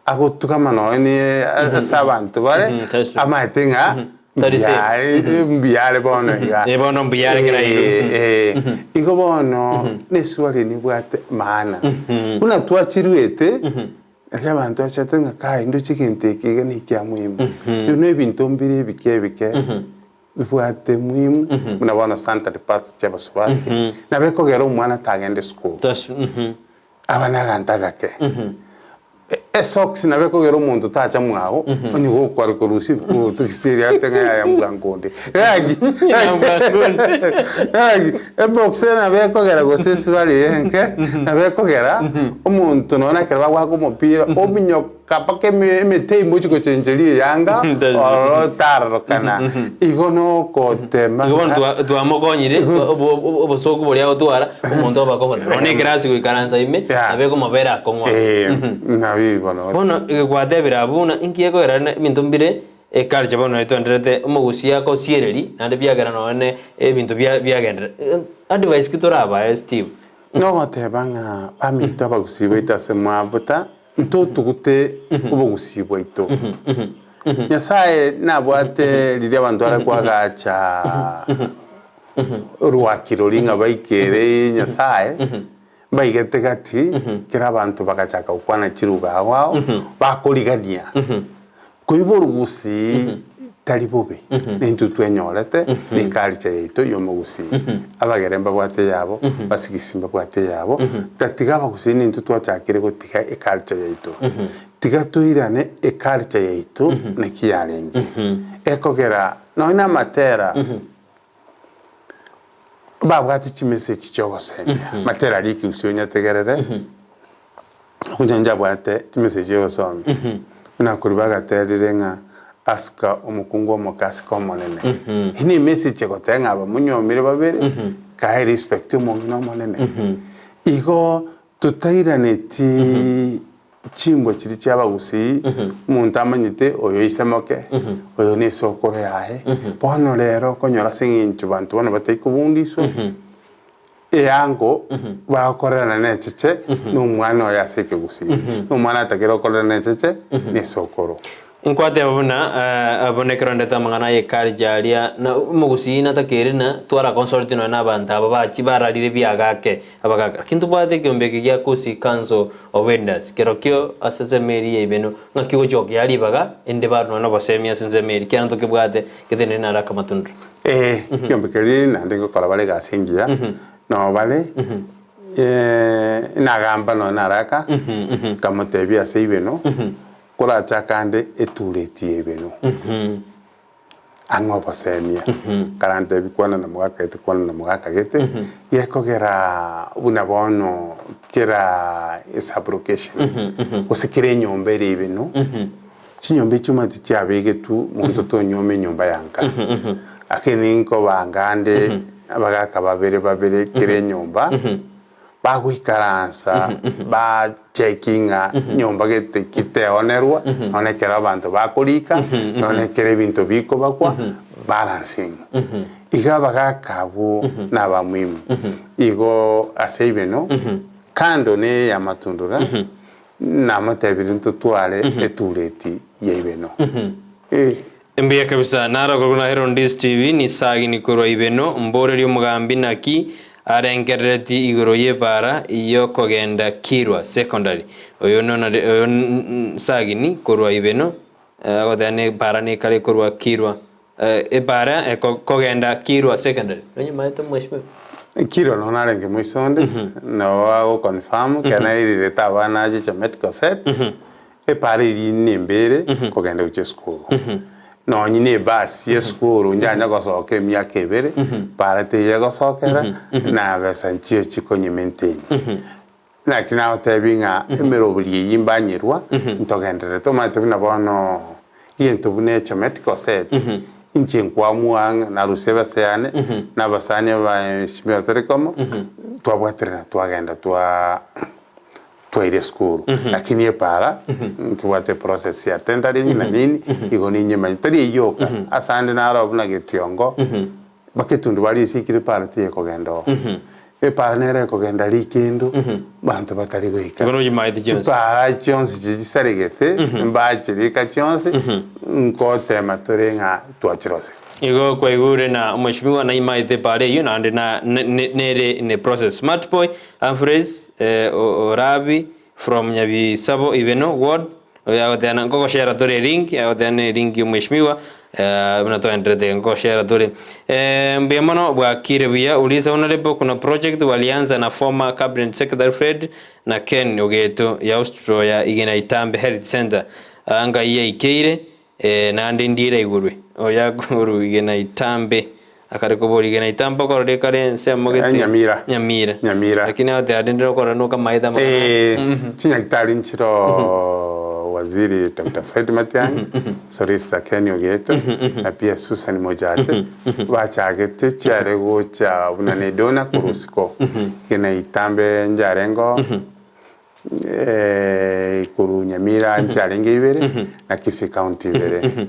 agotugama nonye ne ase abanto bare, that's true. amaete ng'a Tari safe. mbuyare mbuyare bono iga. Eh, bono mbuyare kera ime. Eh, eh. Igo bono, na esuari nebwate maana, buna twachirwete. Erio abanto bachete ng'a kai ndoche egento eke iga nekia muhimu. Ebi nebinto mbire ebike ebike bibwate muhimu buna bono sanitary pads chia abasubati nabo ekogera omwana tagenda esukuru. Aba naganto agake. Esocks nabo ekogera omonto tacha mwago onye gokware korusia ebikoroto gose eria ate ng'a yaya mbwango onde. Gaki gaki eboxer nabo ekogera gose esuruari eye enke nabo ekogera omonto nonya ekero bagoaka omopira ominyoka mpaka eme emete ime ochia gochencheria eyanga ororo tarorokana. Igo nogotema Igo bono ng'a twa twamokonyire obo obo obosoku boria agotwara, omonto oba comfortable. Nonya ekerasi goikaransa ime, Yeah. nabo ekomobera akong'u abwo. Eh, nabo igo bono. Bono gwatebire abwo buna inki ekogera rende ebinto mbire Eculture bono etwenderete omogusia akosiereri naende biagera nonya ne ebinto bia biagenderera. Advice ki torabae Steve? Nogoteba ng'a baminto abagusii baito ase mwabuta, ntotugute obogusii bwaito. Nyasaye nabwate riria abanto bare koagacha orwaki roria ng'a baikere Nyasaye, mbaigete gati, kera abanto bagachaka gokwana chiruga ao ao, bakorigania. Koiborwa gusii tari bobe, nintwe twenyorete ne eculture yaito ya omogusii. Abagere mbabwate eyabo, abasigisi mbabwate eyabo, tatiga abagusii nintwe twachakire gotiga eculture yaito. Tiga toirane eculture yaito naki yarenge. Ekogera nonya na amatera Mbabwate chimessage chiogosemia, amatera aria ekegusii onyategerere, onye njabwate chimessage chiogosomia, buna korwa bagaterire ng'a asika omokungu omoke asika omonene, eyio ne emessage egoteba ng'a aba monyomire babere, kae respect omong'ina omonene. Igo Totairaneti chimbwa chiria chi'abagusii, omonto amanyete oyo ise moke, oyo nesokoro yaye. Bono rero okonyora ase eng'encho banto bono batari kobundiswa, eango bagokorerana na echeche na omwana oye ase ekegusii, na omwana atakire gokorerana echeche na esokoro. Nkwateba buna abwo nekero ndete amang'ana aye ekarija aria, na omogusii natakeire na twara consult nonya na abanto aba bachi bararire biagake abagaka. Lakini ntobwate ekeombe eke gia Kisii Council of Elders kerokio ase ensemo eria ya Ibeno ng'aki ogochia gokea ribaga ende barwe nonya na obosemi ase ensemo eria ekiagera ntokebwate getenene naro akamatundura. Ee, ekeombe keria naende ngokora bare egasi engiya, noo bare, nagamba nonya naraka, nkamotebia ase Ibeno. Korachake ande etureti y'ebenu, ang'e obosemia, karantebie kwana na mogaka gete kwana na mogaka gete, gekogera buna bono kera esublocation gose kera enyomba ere ebenu, chinyomba echio omanyete chiabegetwe monto tonyuoma enyomba ya nka, lakini nkobanga ande abagaka babere babere kera enyomba. Bagoikaransa bacheki ng'a nyomba gete ki teonerwa, nonye ekero abanto bakorika, nonye ekero ebinto bikobakwa, Balancing. Iga abagaka abwo nabamuimu. Igo ase ibeno, kando na eyamatundura, namotebirie ntotware etureti ya ibeno. Eh. Mbuya kabisa, naro okorokwa na Heron Dis TV, Nisagini korwa Ibeno, mborerie omogambi naki arengerereti igoro y'ebaara y'okogenda Kilwa Secondary. Oyo nonare oyo Sagini korwa Ibeno, agoteba ne ebaara nekare korwa Kilwa ebaara ekogenda Kilwa Secondary. Nonye maete mheshimiwa? Kilwa nonya narenge moisonde, nabo ago confirm ekero nairerete abana achicha medical set, Epaara eria nembere kogenda gochia esukuru. Nonye na ebasi y'esukuru njanya gosoka emiaka ebere, paara teiyo egosokera, na besa nchiyo chikonye maintain. Naki nagotebi ng'a emeroberi eyio mbanyerwa, ntogendererete. Omanyete buna bono egento buna echo medical set, inche nkwamua ng'a narusia ebesa yane, na abasani abaheshimiwa tore komo, twabwaterana twagenda twaa. Twaire esukuru lakini epaara nkebwate eprocess ya tendering na nini igo ninyemanye tari eyio yoka ase ande naro buna getiongo mpaka etundubari esikire epaara tiyekogenda oo epaara nere ekogenda rikendo banto batari goika Igo nochimaete chionsi. chipaara chionsi chichisaregete mbachirika chionsi nkotema tore ng'a twachirosire. Igo kwaigure na omweshimiwa naimaete epaara eyio naende na nere in a process. Smart boy Humphreys Orabi from Nyabisabo Ibeno ward oyo agoteba nkogoshera tore elink agoteba ne elink ya omweshimiwa buna toenderete nkogoshera tore. Mbuya mono bwakire buya uliza honourable kuna project walianza na former cabinet secretary Fred na Ken Ogeto ya hospital ya Igena Itambe health center ngai yaikeire Naende ndiire igurwe, oyo akorwa igena itambe, akare koboria igena itambe okorora ekare ensemo gete Nyamira. Nyamira. Nyamira. Lakini agotebi rende okorora nokamaete amang'ana. Chinyagitari nchiroo Waziri Doctor Fred Matiang'i, Solicitor Ken Ogeto, na pia Susan Mochache, bachagete chiare gocha buna ne donor korwa isiko. Igena itambe njarengeo. Korwa Nyamira nchiarenge ibere, na Kisii County ibere,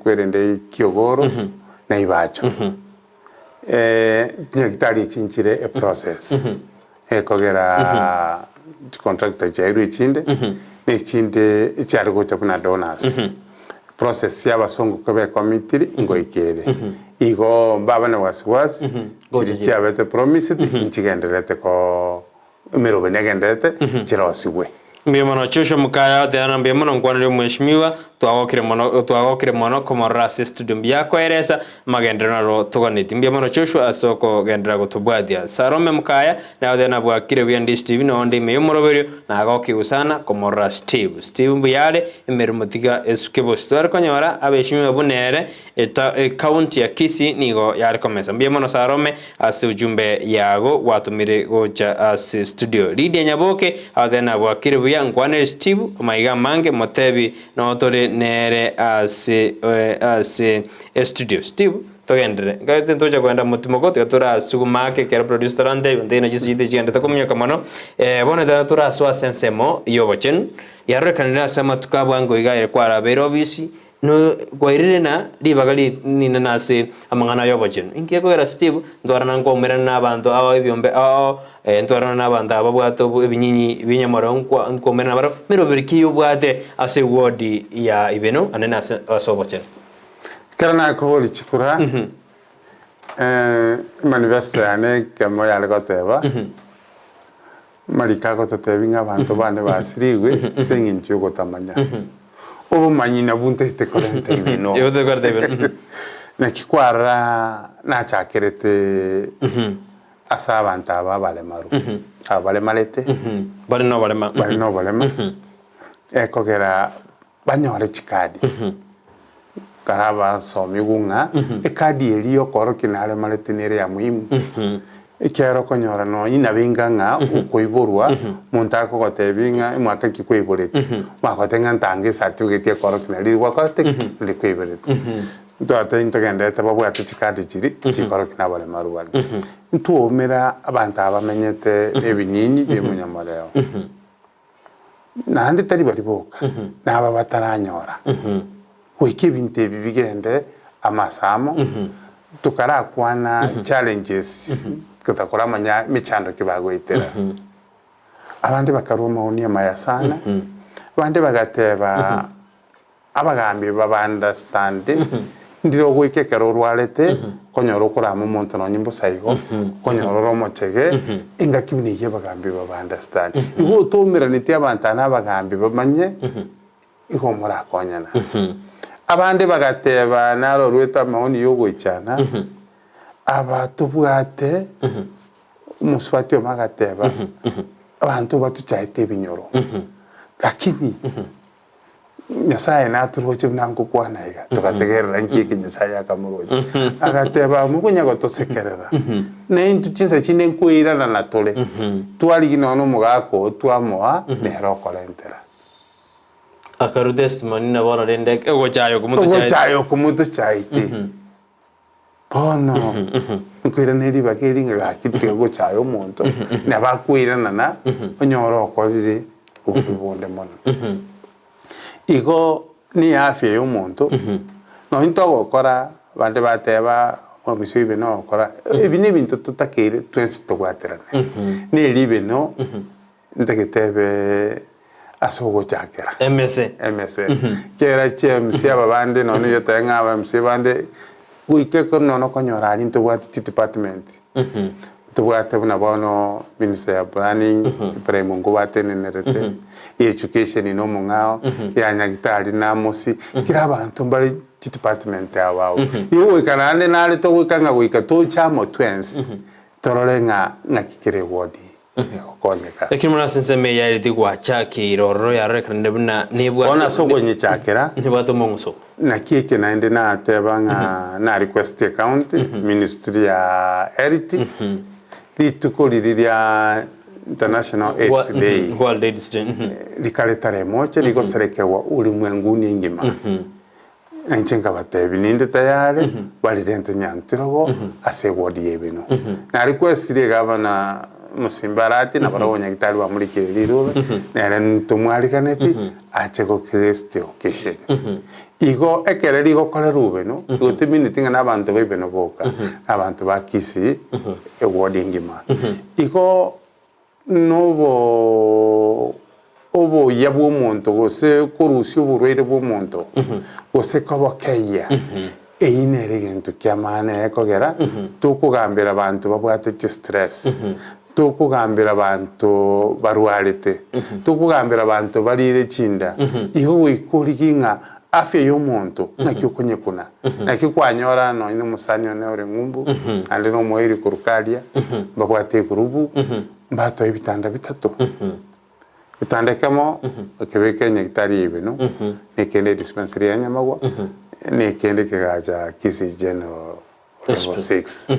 kwerende Kiogoro na Ibacho. Chinyagitari echi nchire eprocess ekogera chicontractor chiairwe echinde, na echinde echiare gocha buna donors. Process ya abasongo koba ecomitiri ngoika ere. Igo mbaba na wasiwasi, chiria chiabete promised nchigendererete koo. Emerobe negenderete chirosigwe. Mbuya mono Joshua Mukaya oteba mbuya mono nkwanere omweshimiwa twagokire mono twagokire mono komorora ase estudio mbuya akoeresa amagenderero naro toganeti mbuya mono Joshua ase okogenderera gotobwatia Salome Mukaya naye oteba nabwakire buya ndi Steve nonde ime yomoroberio nagokigwe sana komorora Steve Steve mbuya are emeremo tiga esuke bosio tware konyora abeshimiwa buna ere Eta ecounty ya Kisii nigo yare komesa. Mbuya mono Sarome ase ujumbe yago gwatomire gocha ase studio. Lydia Nyaboke agoteba nabwakire buya nkwanere Steve amaiga amange motebi noo tore nere ase ase estudio. Steve togenderere nkaete ntocha kogenda motimoko tiga torasuguma ake ekero producer tarantebi ontebi naki chisiti chigendete kominyoka mono. Bono ekero torasoa ase ensemo yobochenu yarorekanire ase amatuko abwango iga ere kwarabeire obisi Kwairire na ribaga rinene ase amang'ana ay'obochenu. Inki gekogera Steve ntwarana nkoumerana na abanto ao ebiombe ao ntwarana na abanto aba babwate ebinyinyi bi'enyamorero nkoumerana nabarabwo meroberi ki obwate ase eward ya Ibeno ande nase ase obochenu? Ekero nakoboria chikura, emanifesto yane ekemo yare goteba. Amariko agototebia ng'a abanto bane basirigwe ase engencho y'ogotamanya. Obomanyi nabwo ntaete korenta ibeno. Otaete korenta ibeno. Naki kwarora nachakerete ase abanto aba abaremaru, aba baremarete, Bare noborema. bare noborema, ekogera banyore chikadi. Ekero abasomigwe ng'a ekadi eria y'okoorokia naremarete nere ya muhimu, ekiagera okonyora nonye nabo enga ng'a okoiborwa, omonto akogotebia ng'a omwaka ki kwaiboretwe, omwaka ng'a ntange ecertificate ekorokia nari gwakorete ki? Nari kwaiboretwe. Ntwatebia ntogenderete babwate chikadi chiria chikorokia nabaremaru bare. Ntwoumera abanto aba bamenyete na ebinyinyi bia omonyamoreo. Naende tari baria boka, naba bataranyora. Goika ebinto ebi bigende. Amasamo, tokarakwana challenges totakoramanya emechando ki bagoetera. Abande bakarwa amaoni amaya sana, abande bagateba abagambi baba understand, ndire ogoika ekero orwarete, okonyora okorama omonto nonye mbosa igo, okonyora ore omochege, engaki buna eyio abagambi baba understand. Igo otoumeraneti abanto aa na abagambi bamanye, igo morakonyana. Abande bagateba narorwete amaoni y'ogoichana, aba tobwate omosubati omo agateba, abanto batuchaete ebinyoro, lakini Nyasaye natoroche buna ngokwana iga, togategerera nki eke Nyasaye akamorochia. Agateba mokonya gotosekerera, na intwe chinsa chinde nkoirana tore, twarigia nonya na omogaka oo twamoa, nere okorentera. Akarua testimony na bono rende ogochaya okomotochaete. Ogochaya okomotochaete. Bono nkoirana ribaga eri ng'a gaki tiga gochaya omonto, nabo akoiranana onyore okorire obobe bonde mono. Igo ne afya ya omonto, nonye togokora abande bateba omobisa oibe nogokora, ebi ne ebinto totakeire twensi tobwaterane. Na eribeno Ntagete ebe ase ogochakera. Emese. Emese. Kera chiMC aba bande nonya oyio otebe ng'a aba MC bande, goika ekero nonya okonyora aria ntobwate chidepartment. Ntobwate buna bono minister ya planning, Ibrahim Ongubo atenenerete, ya education na omong'ao, ya Nyagitari na Amosi, kera abanto mbare chidepartment ao ao. Igo goika naende nare togoika ng'a goika toche amo twensi, torore ng'a ng'aki kere eward egokonyeka. Lakini mono ase ensemo eye yaereti gwachakeire ororo yarorekanire buna nebwate Bono ase okonyechakera, nebwate omong'uso. Naki eke naende nateba ng'a na request ecounty ministry ya health rituko riria ria international aids day World AIDS Day. rikare tarehe moja rigoserekewa ulimwenguni engima. Na inche nkabatebia, Ninde tayari, barirente nyantirogo ase ewodi y'ebinwa. Na requestire egavana Musimba Arati na barabwo abanyagitari bamorikire rirube, nere ntomwariganeti ache go grace the occasion. Igo ekere rigokorerwa obeno, igo timineti ng'a nabanto ba ebeno boka, na abanto ba Kisii ewodi engima. Igo Nobo oboyia bw'omonto, gose korusia oborwaire bw'omonto, gose kobokeyia, eyio nere egento ki'amaana ekogera tokogambera abanto babwate chistress, tokogambera abanto barwarete, tokogambera abanto barire chinda, igo goika origie ng'a afya y'omonto naki okonyekuna, naki kwanyora nonye na omosani one ore ng'umbu, naende na omoerio korwa karia, mbabwate egurubu, mbatoe ebitanda bitato, Getanda ekemo okebeke enyagitari ya Ibeno, na ekende edispensary ya Nyamagwa, na ekende kegacha Kisii General level 6.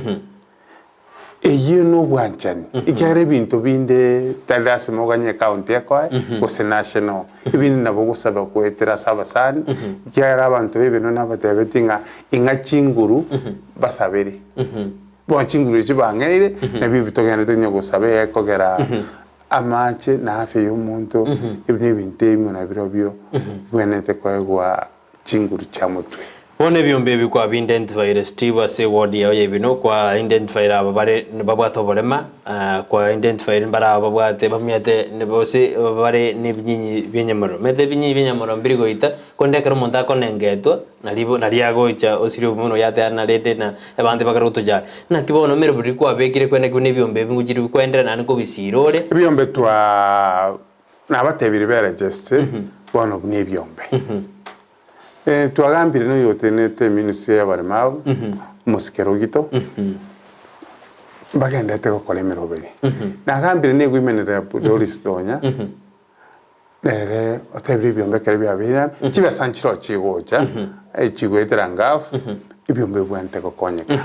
Eyio nobwanchani, ekiagera ebinto binde tari lasima oganye ecounty ekoe gose national, ebinde nabo ogosaba goetera ase abasani, ekiagera abanto ba Ibeno nabatebetie ng'a ing'a chinguru basabere. Bono chinguru echio bang'eire, nabio ebi togenderete konya gosaba ekogera amache na afya ya omonto, ebi nebinto ebimo nabirobio bibwenerete koegwa chinguru chia motwe. Bono ebiombe ebi kwa bi-identifyire Steve ase eward yao ya Ibino, kwa identifyire aba bare babwate oborema, kwa identifyire mbare aba babwate bamenyete gose bare nebinyinyi bia nyamorero. Omanyete ebinyinyi bia nyamorero mbiri goita, korende ekero omonto akonengetwa nari nari agocha osirie obogima buna oyo ateana rende na abanto bakare gotochaya. Naki bono emeremo riria kwabekire kwene buna ebiombe ebi ngochire bikwenderera naende nkobisiira ore. Ebiombe twa nabatebirie beregeste bono buna ebiombe. Twagambire na oyotenenete eministry y'abaremabu, omosikera Ogito, mbagenderete gokora emeroberi. Nagambire na ewomen rep Doris Donya, nere otebire ebiombe ekero biabeire amo, chibesa nchiroo chigocha, chigoetera ngafu, ebiombe bibwenerete gokonyeka.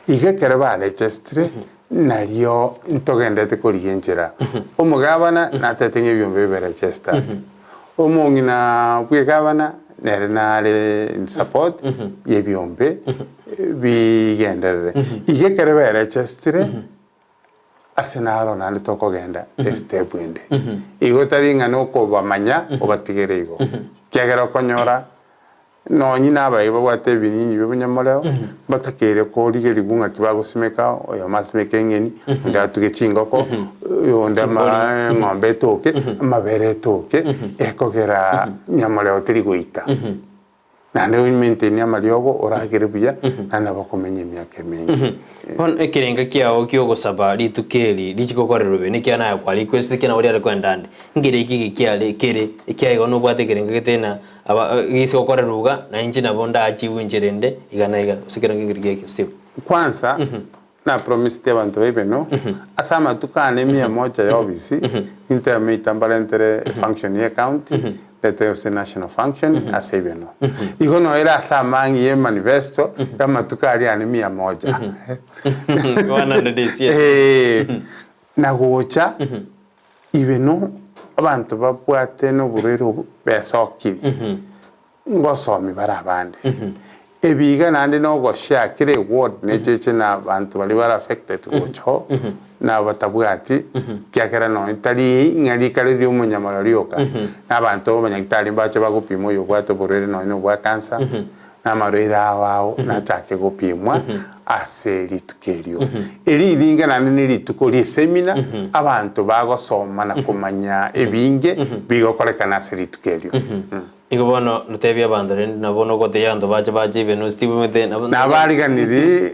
Igo ekero baregestire, nario ntogenderete korigia enchera. Omogabana natebete ng'a ebiombe bibe registered. Omong'ina bw'egavana nere nare in support y'ebiombe bigenderere. Igo ekero beregestire, ase naro naende tokogenda estep ende. Igo tari ng'a nokobamanya obatigere igo, ekiagera okonyora. Nonye nabaye babwate ebinyinyi bi'obonyamoreo, mbatakeire korigerigwa ng'aki bagosimeka, oyomo asimeke eng'eni, onde atuge chingoko, oyonde ama eng'ombe etoke, amabere etoke, ekogera nyamoreo teri goita. Naende o maintain amariogo oragere buya, naende nabo okomenya emiaka emenge. Bono ekerenga kiao ki'ogosaba rituko eri richi gokorerwa bobe, nekiagera naye kwarikwesete ekiagera nabo riare koenda ande. Nkere eki gekiare kere, ekiagera igo nobwate ekerengo gete ng'a aba gese gokorerwa iga, na inche nabo ndachiwe enchera ende iga na iga, gose ekerengo ekeri giaeke Steve. Kwanza, na promiseti abanto ba Ibeno, ase amatuko ane mia moja ya ofisi, ninteme ita mbarentere efunction ye county, ndete gose national function ase Ibeno. Igo noyo ere ase amang'i ye manifesto y'amatuko aria ane mia moja. 100 days, yes. Eh, na gocha Ibeno abanto babwate noborwaire obo besokire, ngosomi bare abande. Ebiga naende nogoshare kera eward necheche na abanto baria bare affected gocha oo, na abatabwati, ekiagera nonye tari ng'a rikare ria omonyamorero rioka, na abanto abanyagitari mbache bagopima oyo obwate oborwaire nonye na obwa cancer, na amarwaire ao ao nachake gopimwa ase rituko erio. Eri ringa naende ne rituko ri'esemina, abanto bagosoma na komanya ebinge bigokorekana ase rituko erio. Nigo bono notebie abanto rende nabo nogotebia abanto bache bache ibe Steve omanyete nabo Nabariganirie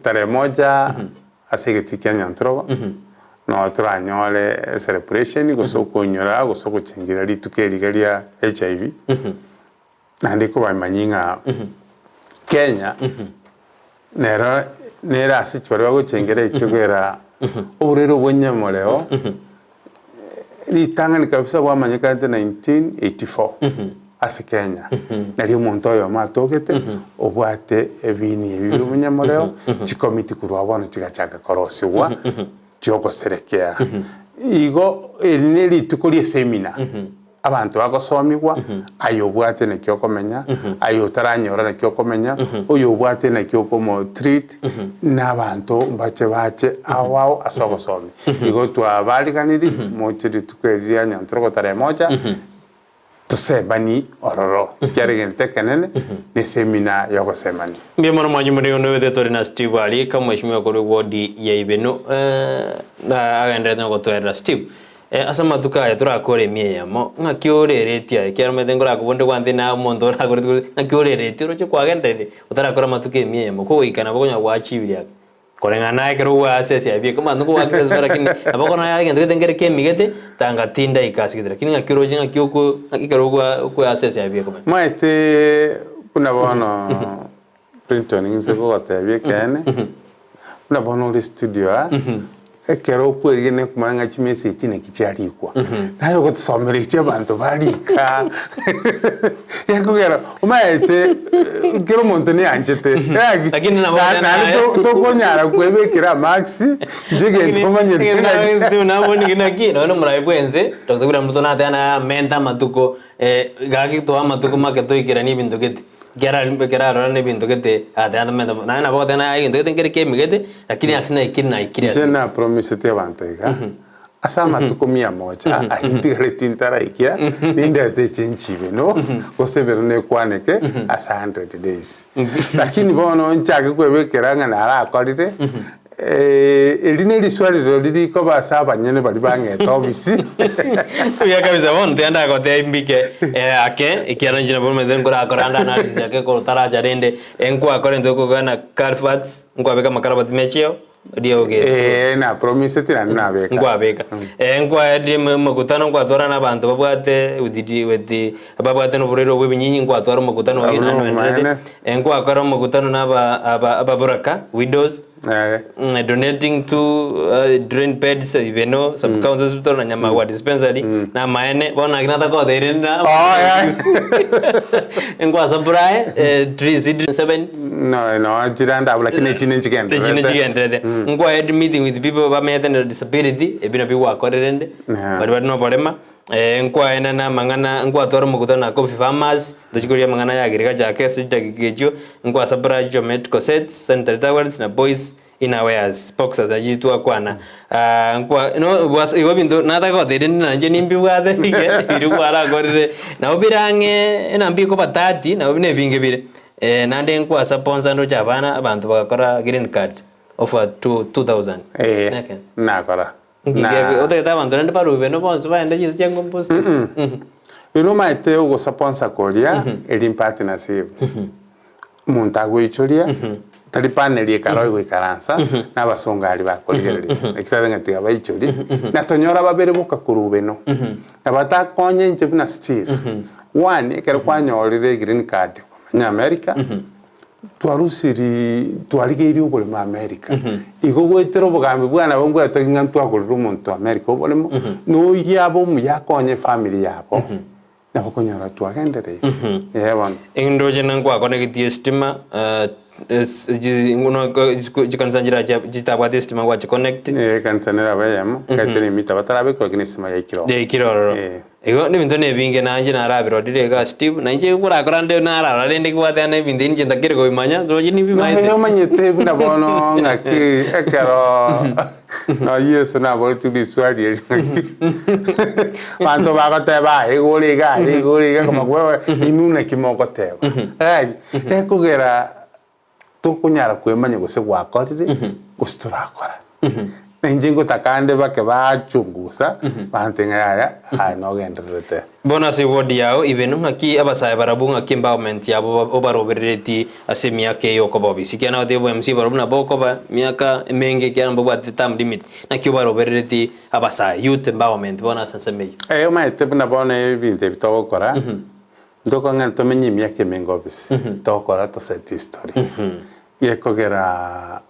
tarehe moja ase egetii kia Nyantrogo, noo toranyore ecelebration gose okonyora gose ogochengeria rituko eri iga ria HIV. Naende kobamanyie ng'a Kenya nero nere ase chibaria bagochengera ekiagera oborwaire obwo nyamoreo ritang'ani kabisa bwamanyekanete 1984 ase Kenya. Nario omonto oyomo atogete obwate ebiini ebi bia obonyamoreo, chikomiti korwa bono chigachaka korosigwa chiogoserekea. Igo eri ne rituko ria esemina. Abanto bagosomigwa, aye obwate naki okomenya, aye otaranyora naki okomenya, oyo obwate naki okomo treat, na abanto mbache bache ao ao ase ogosomia. Igo twabariganirie, moche rituko eri ria Nyantrogo tarehe moja, tosemanie ororo, ekiagera egento ekenene ne esemina ya ogosemania. Mbuya mono mwanche more onde tore na Steve Arika, omweshimiwa korwa eward ya Ibeno, na agenderete na gotwerera. Steve, Ase amatuko aya torakore emia eyemo, ng'aki oreretie aye? Ekiagera omanyete nkorakobua onde gwantebi naye omonto orakoreti gose ng'aki oreretie oroche kwagenderire otarakora amatuko emia eyemo, kogoika nabo okonyora gwachibirie ake. Koreng'ana naye ekero gwaasesi abia eke abanto nkogoaccess bare lakini nabo okonyora naye egento gete nkere kemigete, tanga tindaika ase gete lakini ng'aki oroche ng'aki oko ng'aki ekero okwa okoassess abia komanya. Omanyete buna bono Clinton inse gogotebia ekeene, buna bono ore studio aa, ekero okwerigena okomanya ng'a chimessage naki chiarikwa, naye ogotosomera echi abanto barika gekogera omanyete kera omonto neanchete yaki Lakini nabo na- naende to- tokonyara kwebekera amarks inche egento omanyete ng'aki. Nabo naki nonye omorai bwa ense Doctor William Ruto nateba naye amente amatuko gaki toa amatuko make toikeranie ebinto gete. Ekero arora nebinto gete, agateba tamanyete naye nabo agoteba naye egento gete nkere kemigete, lakini ase naikire naikire Inche ase. napromiseti abanto iga, ase amatuko mia moja ayio ntigareti ntaraikia, nindete eche nchibe no, gose ebero nekwaneke ase hundred days. Lakini bono nchake kwebekera ng'a narakorire, eri neriswali rirorio rikoba ase abanyene baria bang'ete obisi. Buya kabisa bono tiga ndagotebia mbike ake ekiagera inche nabo omanyete nkorakora ande analysis ake ekero otaracha rende nkwakora intwe kogana culverts nkwabeka amakarabati mechio rioge Na promiseti naende nabeka. nkwabeka nkwaerie omokutano nkwatwara na abanto babwate with with ababwate noborwaire obwo ebinyinyi nkwatwara omokutano oyio Abwo naende oenderete nobomaene. nkwakora omokutano na aba aba ababoraka widows donating to drain beds Ibeno sub county hospital na Nyamagwa dispensary na amaene bono naki natakoteire na Oh, yeah. nkwa supply trees seven No, no, chirande abwo lakini echi echine nchigendererete. chigendererete nkwa head meeting with people bamenyete na disability ebi nabio gwakorire rende Yeah. baria bare noborema. Nkwaenana amang'ana, nkwatwara omokutano na Coffee Farmers, ntochie koria amang'ana ya agriculture ake ase chidakika echio, nkwa supply geometrical sets, sanitary towels na boys inner wears, boxers nachi twakwana. Nkwa no bwas igo ebinto nataka gotebia rende nainche nimbibwate bike biria kwarakorire, nabo bire ang'e enamba ekoba 30 nabo buna ebinge bire. Naende nkwa sponsor ndoche abana abanto bagakora green card over 2000. Ee, Neke. nakora. Nki Na- kebe otagete abanto naende barue bene bonsi baende chinse chia ngombosi? Rero omanyete ogosaponsa koria eri partnership omonto agoichoria tari panel ekero egoikaransa na abasongo aria bakorigereria ekiagera ng'a tiga baichorie na tonyora babere boka korwa beno na batakonye inche buna Steve one ekero kwanyorire egreen card okomenya America Twarusiri twarigeirie oboremo America. Igo goetera obogambi bwane nabo mbwatogi ng'a ntwagorire omonto America oboremo, na oyio abe omuya akonye efamiri yabo, nabo okonyora twagendereire. Ee bono. Ndoche na nkwakonegetie estima chikanisa nchirache chitabwati estima gwachiconnect. Ee ekanisa nere aba eyemo, ekaetera emita batarabekwa lakini estima yaikire ororo. Yaikire ororo. Ee. Igo nebinto nebinge nainche narabirorire iga Steve, nainche nkorakora nde nararora rende kibwate ane ebinto ebi inche ntakeri kobimanya, roche nibimaete. Nonya omanyete buna bono ng'aki ekero nonya Yeso naboretie riswali eri ng'aki abanto bagoteba aye iga ore iga aye iga ore iga komakwa inwe naki mogoteba. Gaki, ekogera Tokonyara kwemanya gose gwakorire gose torakora. Na inche ngotaka ande bake bachungusa bante ng'a yaya aye nogendererete. Bono ase eward yao ibe ng'aki abasae barabwo ng'aki empowerment yabo obaroberereti ase emiaka eye okoba obisi ekiagera nagotebi obo MC barabwo nabo okoba emiaka emenge ekiagera mbabwate term limit naki obaroberereti abasae youth empowerment bono ase ensemo eyio. Eeh omanyete buna bono ebinto ebi togokora Ntokong'ana tomenye emiaka emenge obisi, togokora toset history. Gekogera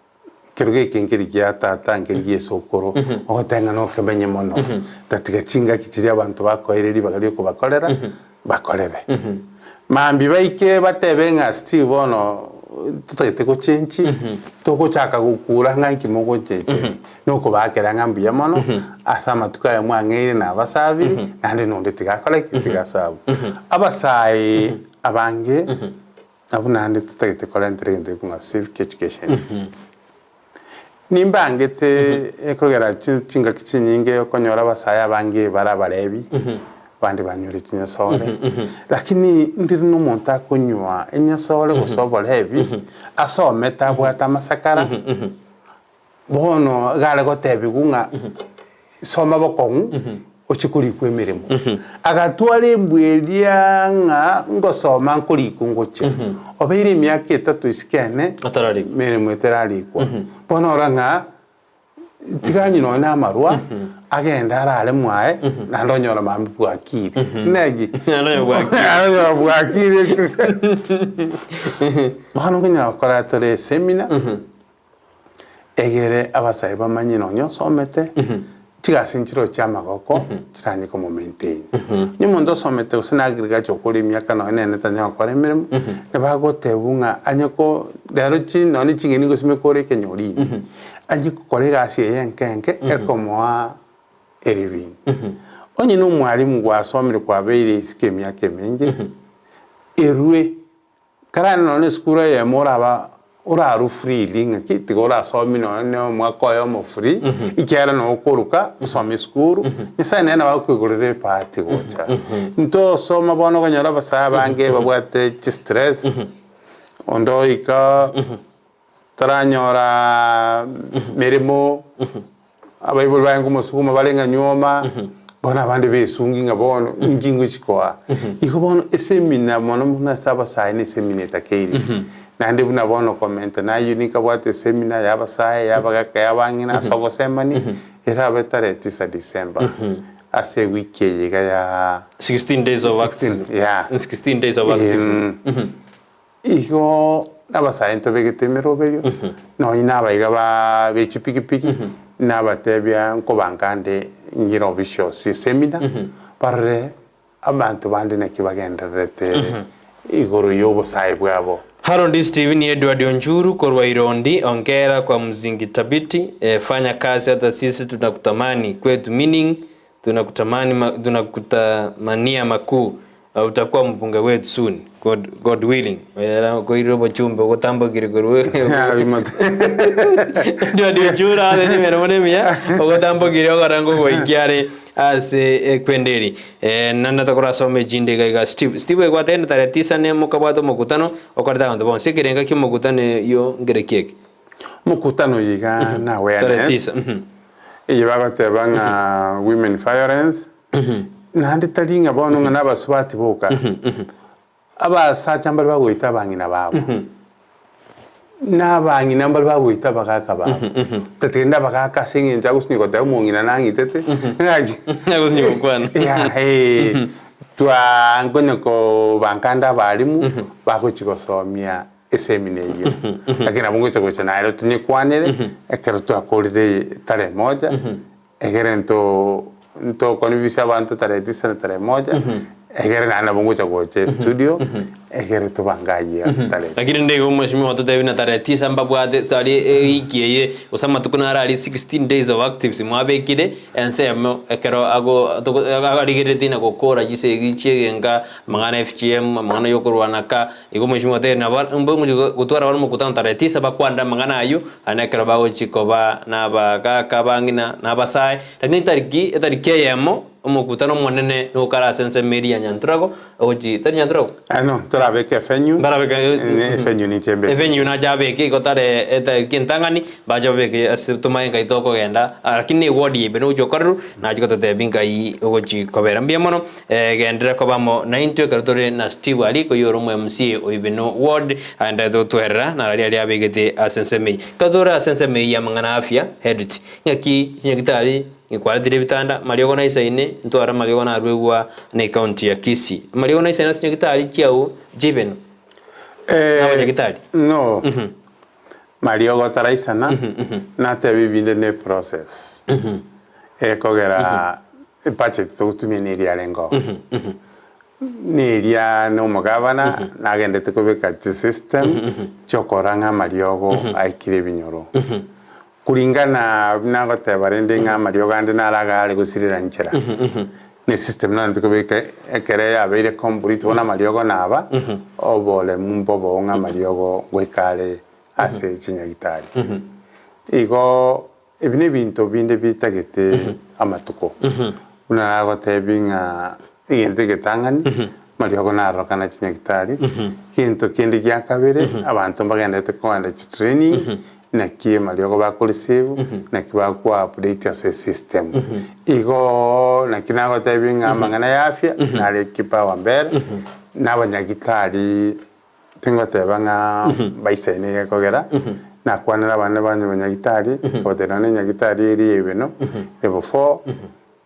ekerogo eke nkeri gia tata nkeri gia esokoro, ogoteba ng'a nokemenye mono, tatiga chingaki chiria abanto bakoeire ribaga ria okobakorera, bakorere. Mambia baike batebe ng'a Steve bono totagete gochenchi, togochaka gokura ng'a inki mogochencheria, Nokobaakera ng'a mbuya mono ase amatuko aya mwang'eire na abasabiri, naende nonde tiga akore ki? Tiga asabwe. Abasae abange nabwo naende totagete korentera egento gekong'a civic education. Nimbangete ekogera chingaki chinyinge okonyora abasae abange bare abarebi, abande banyure chinyasore, lakini ndiri na omonto akonywa enyasore gose oborebi, asomete abwate amasakara. Bono iga are gotebigwa ng'a soma bokong'u ochie korikwa emeremo. Agatwara embwa eria ng'a ngosoma nkorikwa ngochia. Obeire emiaka etato isiko ene Atararikwa. meremo etararikwa. Bono ora ng'a tiga anywe nonye na amarwa agende arare mwaye naende onyore mambia bwakire. Naki? Naende onyore bwakire. Naende onyore bwakire. Bono nkonyara gokora tore esemina. Egere abasae bamanye nonya osomete, chigasi nchireo chi'amagoko chiranye komomaintain. Onye omonto osomete gose na agriculture okore emiaka nonya nere tanyare gokora emeremo, nabo agotebwa ng'a anye ko rero chi nonya ching'eni ngosimeka ore ekenyoro ime, anye gokora egasi eye enke enke ekomoa eriving. Onye na omwalimu gwasomire kwabeire isiko emiaka emenge, erwe. Karane nonya na esukuru eyemo oraba orarwe freely ng'aki tiga orasomie nonya na omwaka oyomo free, ekiagera noo okoruka osome esukuru, Nyasaye nere nabo akoigorera ebahati gocha. Ntosoma bono okonyora abasae abange babwate chistress, onde oika taranyora meremo, abaibori baye nkomosuguma bare ng'a nyuoma, bono abande besungi ng'a bono inki ngochi koa. Igo bono esemina mono mono ase abasae na esemina etakeire. Naende buna bono komenta nayio ninkabwate esemina ya abasae, ya abagaka, ya abang'ina ase ogosemania, erabe tarehe tisa December, ase ewiki eye iga ya 16 days of 16, activism. yeah. 16 days of activism. Igo nabasae ntobegete emeroberio, nonye nabaiga ba be chipikipiki, nabatebia nkobanka nde ng'ire officials eseminar, barore abanto bande naki bagendererete igoro y'obosae bwabo. Harold Stephen Edward Onchuru korwa Irondi, Ongera kwa Mzingi Tabiti, eh, fanya kazi hata sisi tunakutamani kwetu meaning. Tunakutamani ma, tunakutamania makuu utakuwa mbunge wetu soon God, God willing Oyera okoirire obochumbe ogotambokire korwa Ndio ase emeremo na emiya ogotambokire okora ngogoikia are ase ekwenda eri. Naende tokorasoma echinde iga iga Steve. Steve egwatebire tarehe tisa na emo okabwata omokutano okorete abanto bonsi. Ekerenga kia omokutano eyio nkereki eke? Omokutano oyo iga na Tarehe awareness tisa. mhm. Eye bagoteba ng'a women violence, naende tari ng'a bono ng'a nabasubati boka, abasacha mbare bagoita abang'ina babo, na abang'ina mbare bagoita abagaka babo, tatigende abagaka ase eng'encho agosinywa goteba omong'ina nang'itete, ng'aki Agosinywa gokwana. Yeah, eh, twa nkonya kobanka ande abalimu, bagochi gosomia Esemina eyio. Lakini nabo ngocha gocha naye tonyekwanere ekero twakorire tarehe moja, egere nto ntokonfuse abanto tarehe tisa na tarehe moja, egere naende nabo ngocha gocha estudio, egere tobange ayio tarehe tisa. Lakini nigo omweshimiwa ototebia buna tarehe tisa mbabwate sari ewiki eye gose amatuko naro aria 16 days of actives mwabekire ensemo ekero ago togo arigereretie na gokora chisegi chiegenka amang'ana FGM amang'ana ya okorwana ka. Igo omweshimiwa otebire nabo mbogochia gotwara bare omokutano tarehe tisa bakwanere amang'ana ayio, naende ekero bagochia koba nabagaaka abang'ina na abasae. Lakini etariki etariki eyemo omokutano omonene nokare ase ensemo eria ya Nyanturago ogochi tari Nyanturago? No, torabeke efenyu, Mbarabeke efenyu ninche mbeke. Efenyu nache abeke igo tare etariki entang'ani bache babeke ase tomaye nkai tokogenda lakini eward ya ime nogochia okorerwa nache gototebia nkai ogochi kobera. Mbuya mono. Genderera koba amo naintwe ekero tore na Steve aria oyore omo MCA o Ibeno Ward, agendererete gotwerera narari aria abegete ase ensemo eyio. Ekero tore ase ensemo eyio y'amang'ana a afya, health, ng'aki chinyagitari kwaretire ebitanda, amariogo naisaine, ntware amariogo naruegwa na ecounty ya Kisii. Amariogo naisaine ase chinyagitari chiao chia Ibeno? Nabanyagitari? No, mariogo taraisana, nateba ebinde ne process ekogera Ebudget togotumia neria yarenge oo. Neria na omogavana nagendete kobeka chisystem chiokorora ng'a amariogo aikire ebinyoro. Kuringana buna agoteba rende ng'a amariogo ande naro agare gosirera nchera, ne system nagendete kobeka ekere yabeire complete bono amariogo naba, oboremu mbobe ng'a amariogo ngoika are ase chinyagitari. Igo Ebi nebinto binde bitagete amatuko. Buna nagotebi ng'a egento egetang'ani, mariogo narorokana chinyagitari, gento kende gia kabere, abanto mbagenderete kogenda chitraining, naki amariogo bakoreceive, naki bakwa update ase esystem. Igoo naki nagotebi ng'a amang'ana ya afya nare kipawa mbere, na abanyagitari Tingoteba ng'a mbaisaine gekogera nakwanera abana bane banyagitari, nkabatebia nonya enyagitari eria ya Ibeno, level four,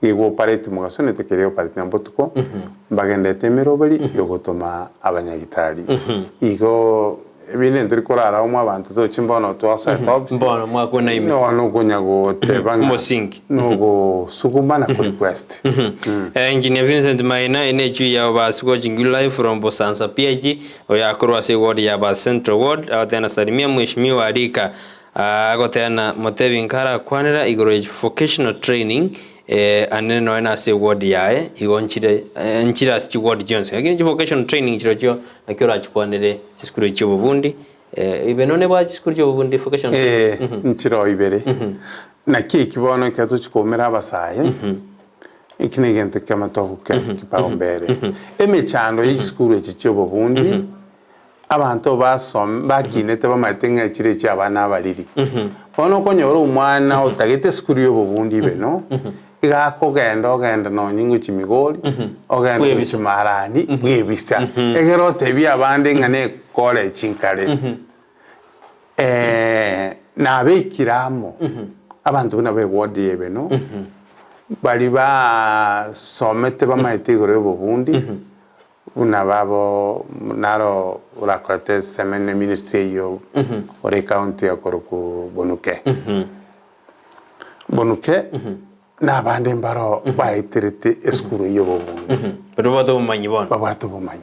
nigo operate mogaso na etekeri operate na botuko, mbagenderete emeroberi yogotoma abanyagitari. Igo ebinde ntori korara amo abanto tochi mbono twasoete ofisi, Mbono mwakuna ime. nonya okonya goteba ng'a Omosingi. nogosuguma na korequest. Engineer Vincent Maina ere nechui ya Obasi watching you live from Busanza PAG oyo akorwa ase eward ya Abasi Central Ward agoteba salimia mheshimiwa Arika agoteba motebi nkarakwanera igoro ya vocational training ane nonya na ase eward yaye igo nchire nchire ase chiward chionsi lakini chivocational training chirochio naki orachikwanere chisukuru echi chia obobundi Ibe nonye bwa chisukuru chia obobundi vocational training. Ee, nchire ibere. Naki eki bono ekero tochia koumera abasae, eki negento kiamo togokera kipaumbele. Emechando ye chisukuru echi chia obobundi, abanto basom bakinete bamaete ng'a echire chia abana abariri. Bono okonyora omwana otagete esukuru ya obobundi ibe no, iga akogenda ogenda nonye ngochia Migori, ogenda Bwebisa. gochia Marani, bwebisa. Egere otebie abande ng'a ne ecollege nkare. Nabekire amo abanto buna ba eward ya Ebeno, baria basomete bamaete igoro ya obobundi, buna babo naro orakorete semene ministry eyio ore ecounty ya korokwa Bonuke. Bonuke na abande mbaro baeterete esukuru eyio y'obobundi. Baria babwate obomanyi bono. Babwate obomanyi.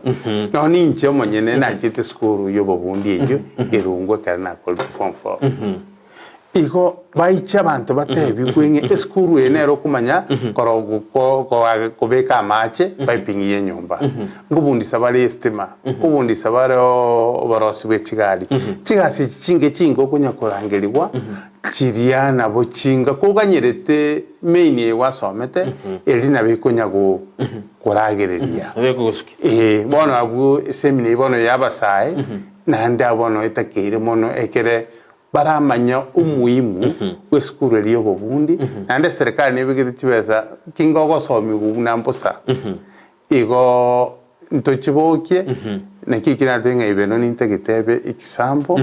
Nonya ninche omonyene nachete esukuru y'obobundi eyio Irungu ekero nakorete form four. Igo baiche abanto batebigwe ng'a esukuru eye nere okomanya koro kobeka amache piping ya enyomba. Nkobundisa bare estima, nkobundisa bare oborosi bwe chigari. Chigasi echi chinge chinge okonya korangerigwa, chiria nabo chinga koganyerete main eye gwasomete, eri nabo ekonya koragereria. Nabo ekogosukia. Eeh, bono abwo esemina eyio bono ya abasae, naende abwo bono etakeire mono ekere Baramanye omoimu bw'esukuru eria y'obobundi, naende eserekari nebegete chibesa kinga ogosomigwa buna mbosa. Igo ntochibokie, naki ekio natebie ng'a ibeno nintagete ebe ekisambo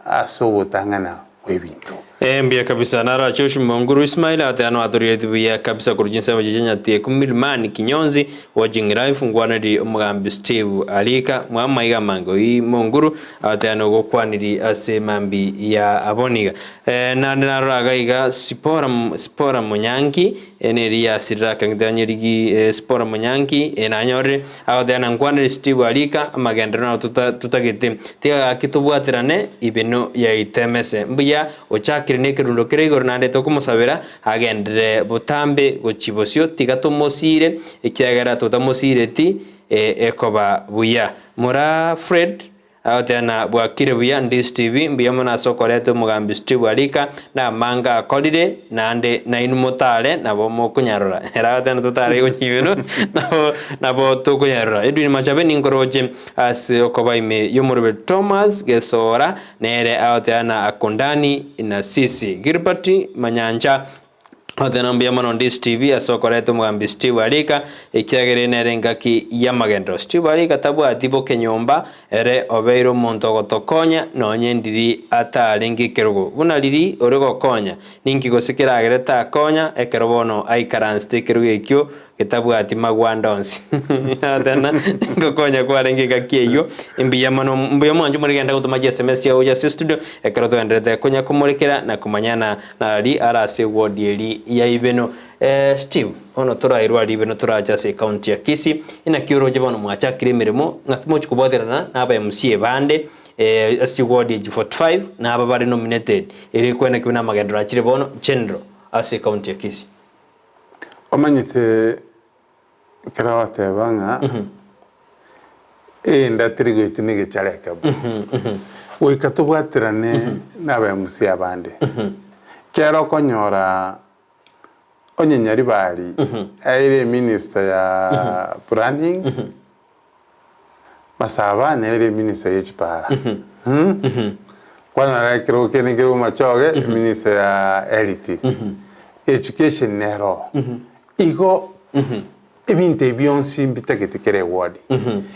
ase ogotang'ana kw'ebinto. Ee, mbuya kabisa. Naro Josh Monguru Ismail agoteeba nwatorigeretie buya kabisa korwa chinsemo chiria Nyatieko Milimani Kinyonzi watching live nkwaneri omogambi Steve Alika mwamaiga amange oyio Monguru Agoteeba nogokwaniri ase mambi ya aboniga. Naende narora iga iga Sipora, Sipora Monyanki, neri yasirire akang'iti anyerigi, Sipora Monyanki, nanyorire. Agoteeba nankwanere Steve Alika, amagenderero naro tota totagete. Tiga gaki tobwaterane ibeno yaito emese. Mbuya ochakire nekerundo kere igoro naende tokomosabera agenderere botambe gochia bosio. Tiga tomosire, ekiagera totamosireti ekoba buya. Moraa Fred agoteba na bwakire buya ndi Steve mbuya mono ase okoreta omogambi Steve Alika na amanga akorire naende nainwe motare nabo mokonyarora ere agoteba na totare gochia igoro nabo nabo tokonyarora Edwin Machabe ninkoroche ase okoba ime y'omoroberi Thomas Gesora nere agoteba na akondani na sisi Gilbert Manyancha Goteba mbuya mono ndi Steve ase okoreta omogambi Steve Arika, ekiagera ere nere engaki y'amagenderero. Steve Arika tabwati boke nyomba, ere obeire omonto ogotokonya nonye ndiri atarenge ekerogo. Buna riri ore gokonya, ninki gose keragere takonya ekero bono aikaransete ekerogo ekio getabwati magwanda onsi. Goteba ngokonya kwarenge engaki eyio, mbuya mono, mbuya mwanche morigende gotoma chiSMS chiao gocha ase estudio, ekero togendererete konya komorekera na komanyana Nari are ase eward eri ya Ibeno. Steve, bono torairwe aria Ibeno torache ase ecounty ya Kisii, inaki oroche bono mwachakire emeremo, ng'aki mochi kobwaterana na aba MCA bande ase chiward echi 45 na aba bare nominated, ere ekwenekigwe na amagenderero achire bono general ase ecounty ya Kisii. Omanyete ekero ogoteba ng'a enda teri goetwa na egechara ekemo, goika tobwaterane na aba MC abande. Ekero okonyora onye Nyaribari aire eminister ya planning, Masaba nere eminister ye chipara, kwanyora ekerogo kende kere Bomachoge eminister ya health, education nero. Igo ebinto ebi bionsi mbitagete kera eward.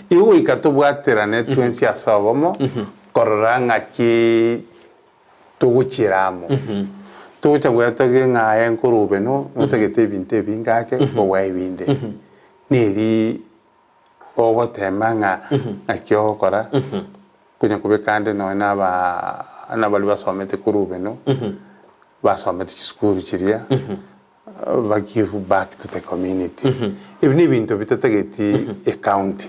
Igo goika tobwaterane twensi ase obomo korora ng'aki togochiera amo. Togocha gwetogia ng'a aye nkorwa obeno notagete ebinto ebinge ake kobua ebinde. Neri ogotema ng'a naki ogokora konya kobeka ande nonya na aba nabaria basomete korwa obeno basomete chisukuru chiria ba give back to the community. Ebi na ebinto bitatageti ecounty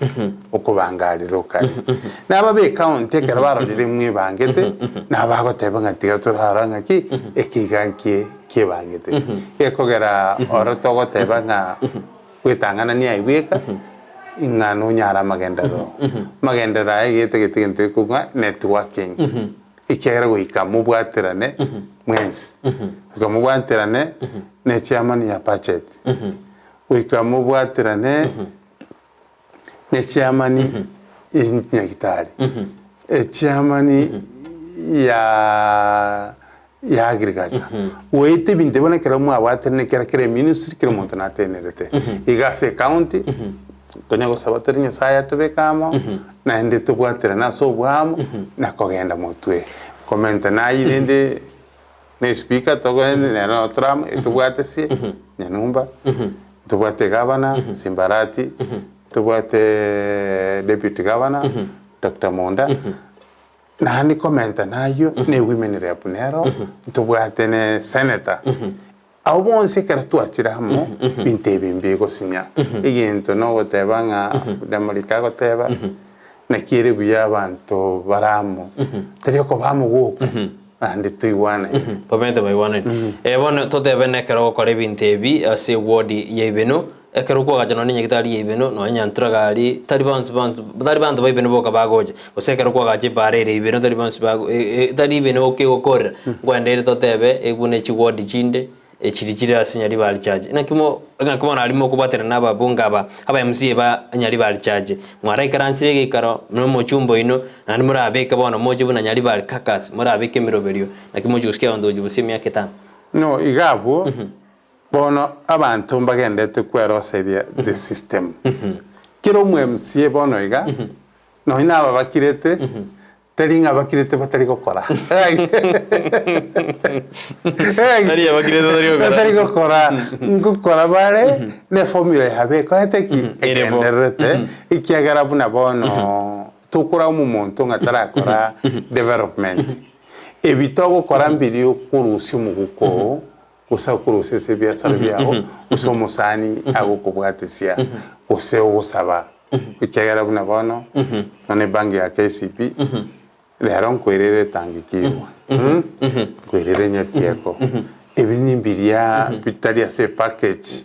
okobangarera okare. Na aba ba ecounty ekero barorire mwebangete nabo bagoteba ng'a tiga torarora ng'aki eke iga nkie kiebangete. Gekogera oro togoteba ng'a gwetang'anania aye bweka ng'a nonyare amagenderero. Amagenderero aya getagete egento gekong'a networking. Ekiagera goika mobwaterane mwensi, goika mobwaterane ne chairman ya budget, goika mobwaterane ne chairman ya nyagetari, echairman ya ya agriculture, goeta ebinto ebio bono ekero mwabwaterane kera kera eministry kera omonto natenerete. Iga ase ecounty, tonya gosaba tore Nyasaye atobeke amo, naende tobwaterane ase oboamo, na kogenda motwe. Komenta naye rende na espeaker togende nere nabo tore amo, etobwatesie Nyanumba, ntobwate egavana Simbarati, ntobwate deputy governor Doctor Munda, Naende komenta nayio ne women rep nero ntobwate ne senator. Abwo bonsi ekero twachire amo binto ebi mbigosinya. Egento nogoteba ng'a buna Morika agoteba naki ere buya abanto bare amo tari okoba amo gwoka. Naende toigwanaine. Bamenyete baigwanaine. Eh, bono totebe nekero ogokora ebinto ebi ase eward ya Ibeno, ekero kwagacha nonya enyagitari ya Ibeno, nonya Nyanturaga aria, tari banto banto tari banto ba Ibeno boka bagocha, gose ekero kwagacha epaara ere Ibeno tari bonsi bago tari Ibeno oka egokorera, nkoenda ere totebe buna chiward chinde. Echiri chire ase Nyaribari Church. Naki mo naki bono aria mokobwaterana na ababunge aba, aba MCA ba Nyaribari Church, mwaraikaransire egeikaro na omochumba oino, naende morabeke bono moche buna Nyaribari Caucus, morabeke emeroberio, naki mochie gosikia abanto gochia bosia emiaka etano. No iga abwo, bono abanto mbagenderete kweroseria the system. Kera omo MCA bono iga, nonye naba bakirete, Tari ng'a bakirete batari gokora. Tari abakirete batari gokora. Batari gokora. Ngokora bare ne formula yabo ekorete ki? Ere bo. Egendererete. Ekiagera buna bono tokora omomonto ng'a tarakora development. Ebi togokora mbiri okorusia omoguko oo, gose akorusia ase ebiasara biago, gose omosani agokobwatisia, gose ogosaba. Ekiagera buna bono, nonya ebank ya KCB, rero nkoirere etangi kigwa, nkoirere nyatieko. Ebi nimbiria bitari ase epackage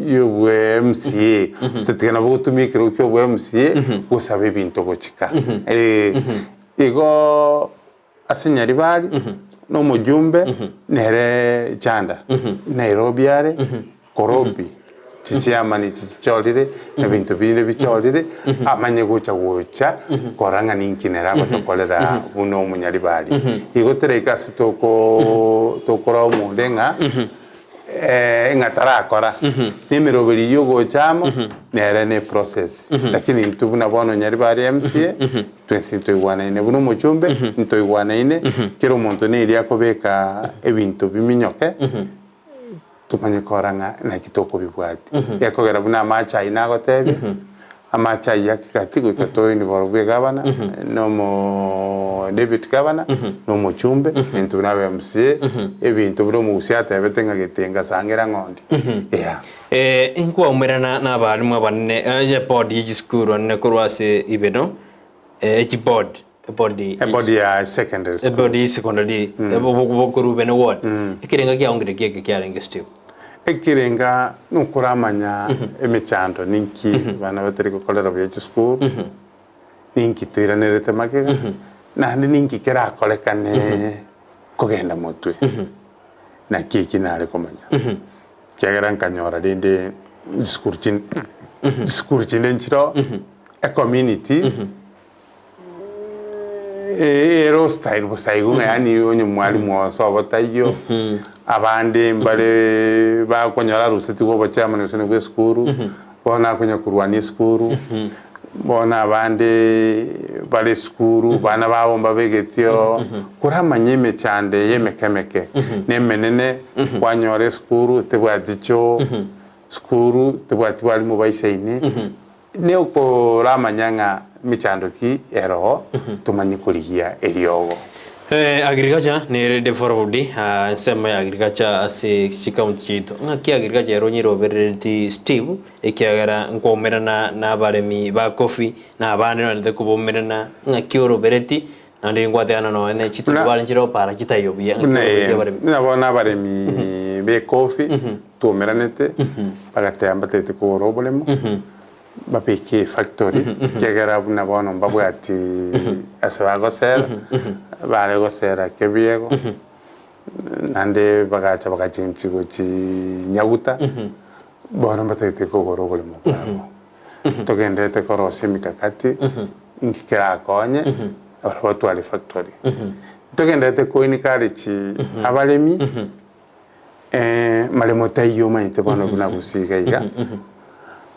yobwe MCA, tatiga nabo ogotumia ekerogo kia obwe MCA gosaba ebinto gochika. Igo ase Nyaribari, na omojumbe nere Chanda, Nairobi are, Korobi, chichiamani chichorire, ebinto binde bichorire, amanye gocha gocha korora ng'a ninki nere agotokorera buna omonyaribari. Igo teraika ase toko tokora omonde ng'a ng'a tarakora, na emeroberi eyio ogocha amo, nere ne eprocess. Lakini intwe buna bono Nyaribari MCA, twensi ntoigwanaine buna omochumbe, ntoigwanaine, kera omonto neria akobeka ebinto biminyoke. Tomanye korora ng'a naki tokobibwatia. Gekogera buna amache ayio nagotebia, amache ayio akigati goika to involve egavana, na omo deputy governor, na omochumbe, intwe buna aba MCA, ebinto buna omogusii atebete ng'a getenga sangera ng'ondi. Yeah. Inkwaumerana na abalimu abanene, eboard ye chisukuru anene korwa ase Ibeno, echiboard. Ebodi Ebodi ya secondary school. Ebodi ya secondary bokorwa bene ward. Ekerenga kiao ngire kieke kiarenge Steve. Ekerenga nokoramanya emechando ninki abana batari gokorera buya chisukuru, ninki toiranerete magega, naende ninki kerakorekane kogenda motwe. Naki eki nare komanya. Ekiagera nkanyora rende chisukuru chinde chisukuru chinde nchiroo, ecommunity. Ere ostyle bosa igo ng'a yaani onye mwalimu onsi obo taiyo, abande mbare bakonyora arusetigwe obochairman gose na bwa esukuru, bono akonya korwania esukuru, bono abande bare esukuru, bana babo mbabegeti oo, koramanye emechando eye emeke emeke, na emenene, kwanyora esukuru tebwati choo, sukuru tebwati bwalimu baisaine. Nokoramanya ng'a mechando ki eroo, tomanye korigia eriogo. Agriculture nere devolved ensemo ya agriculture ase chicounty chiaito. Ng'aki agriculture ere onyeroberereti Steve ekiagera nkoumerana na abaremi ba coffee na abande nonye kobaumerana ng'aki orobereti naende ningwateana nonye ne chitundubari nchire opara chitaiyo buya ng'aki Buna orobereti abaremi. buna bono abaremi be coffee Twaumeranete, bagateba mbatagete kogora oboremo, babeke efactory, ekiagera buna bono mbabwati ase bagosera, bare gosera Kebiego, naende bagacha bagachenchi gochi Nyaguta, bono mbatagete kogora oboremo bwabo. Togenderete korosia emikakati, inki kerakonye, barabwo batware efactory. Togenderete ko encourage abaremi. Maremo taiyo omanyete bono buna gose iga iga,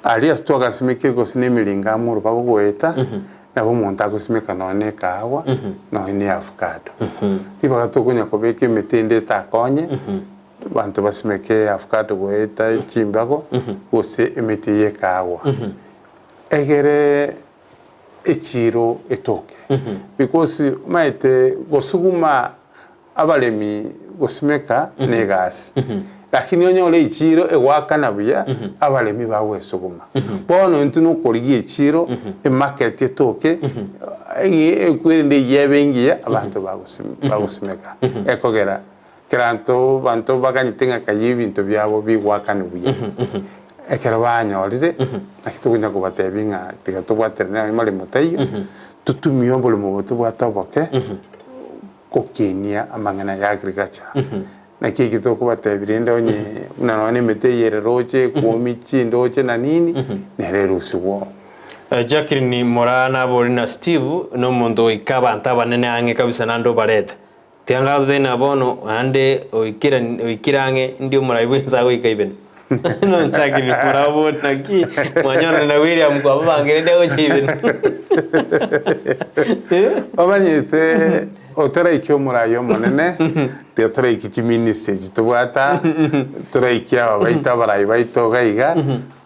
aria ase twagasimekire gose na emiringo amo oro bagogoeta, nabo omonto agosimeka nonya na ekahawa, nonya na eavocado. Ribaga tokonya kobeka emete ende etakonye, abanto basimeke eavocado goeta chimbago, gose emete ya ekahawa, egere echiiro etoke. Because omanyete gosuguma Abaremi gosimeka negasi, lakini onyore echiiro egoakana buya, abaremi bagwesuguma. Bono intwe nokorigia echiiro, emarket etoke, Ekwerende eyio ebe engiya, abanto bagosimeka. Ekogera keranto abanto baganyete ng'a kaye ebinto biabo bigwakane buya. Ekero banyorire, naki tokonya kobatebia ng'a tiga tobwaterane nonye moremo taiyo, totumie oboremo obo tobwate oboke, gokinia amang'ana ya agriculture. Naki ekio tokobatebia rende onye buna nonye na emete eye ere roche ekwomi chindoche na nini, nere erusigwe oo. Jacqueline Moraa nabori na Steve nomonto oika abanto abanene ang'e kabisa naende obarete. Tiga ngatotebie na bono naende oikire oikire ang'e ndi omorai bwense agoika ibere. No Jacqueline Moraa obori naki mwanyorana na William kwababangire ndi agocha ibere. Omanyete otaraikia omorai omonene, tiga toraikie chiministry echi tobwate aa, toraikie aba baito abarai baito iga iga,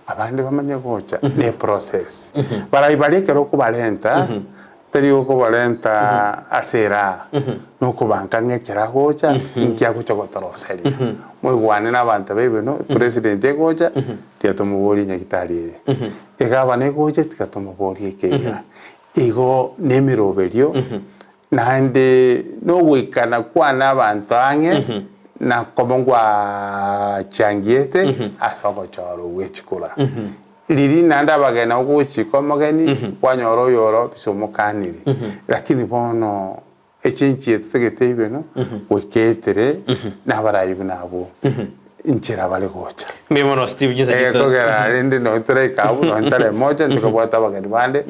abande bamanye gocha ne eprocess. Barai baria ekero okobarenta, tari okobarenta ase eraha, nokobanka ng'a ekero agocha, inki agocha gotoroseria. Moigwane na abanto baibwe no president egocha, tiga tomoborie nyagitari eye, egavana egocha tiga tomoborie eke iga. Igo nemeroberio, naende nogoikana kwane abanto ang'e, na koba ngwachangiete ase ogochorwa gwe chikura. Riria naende abageni ogochika omogeni, kwanyora oyore ofisi omokaniri. Lakini bono echenchi eye totagete ibeno, goika etere nabarai buna abwo, inchera bare gocha. Mbuya mono Steve chinsa chito. Ekogera rende nonye toraika abwo, nonye ntarema ocha, ntokabwate abageni bande,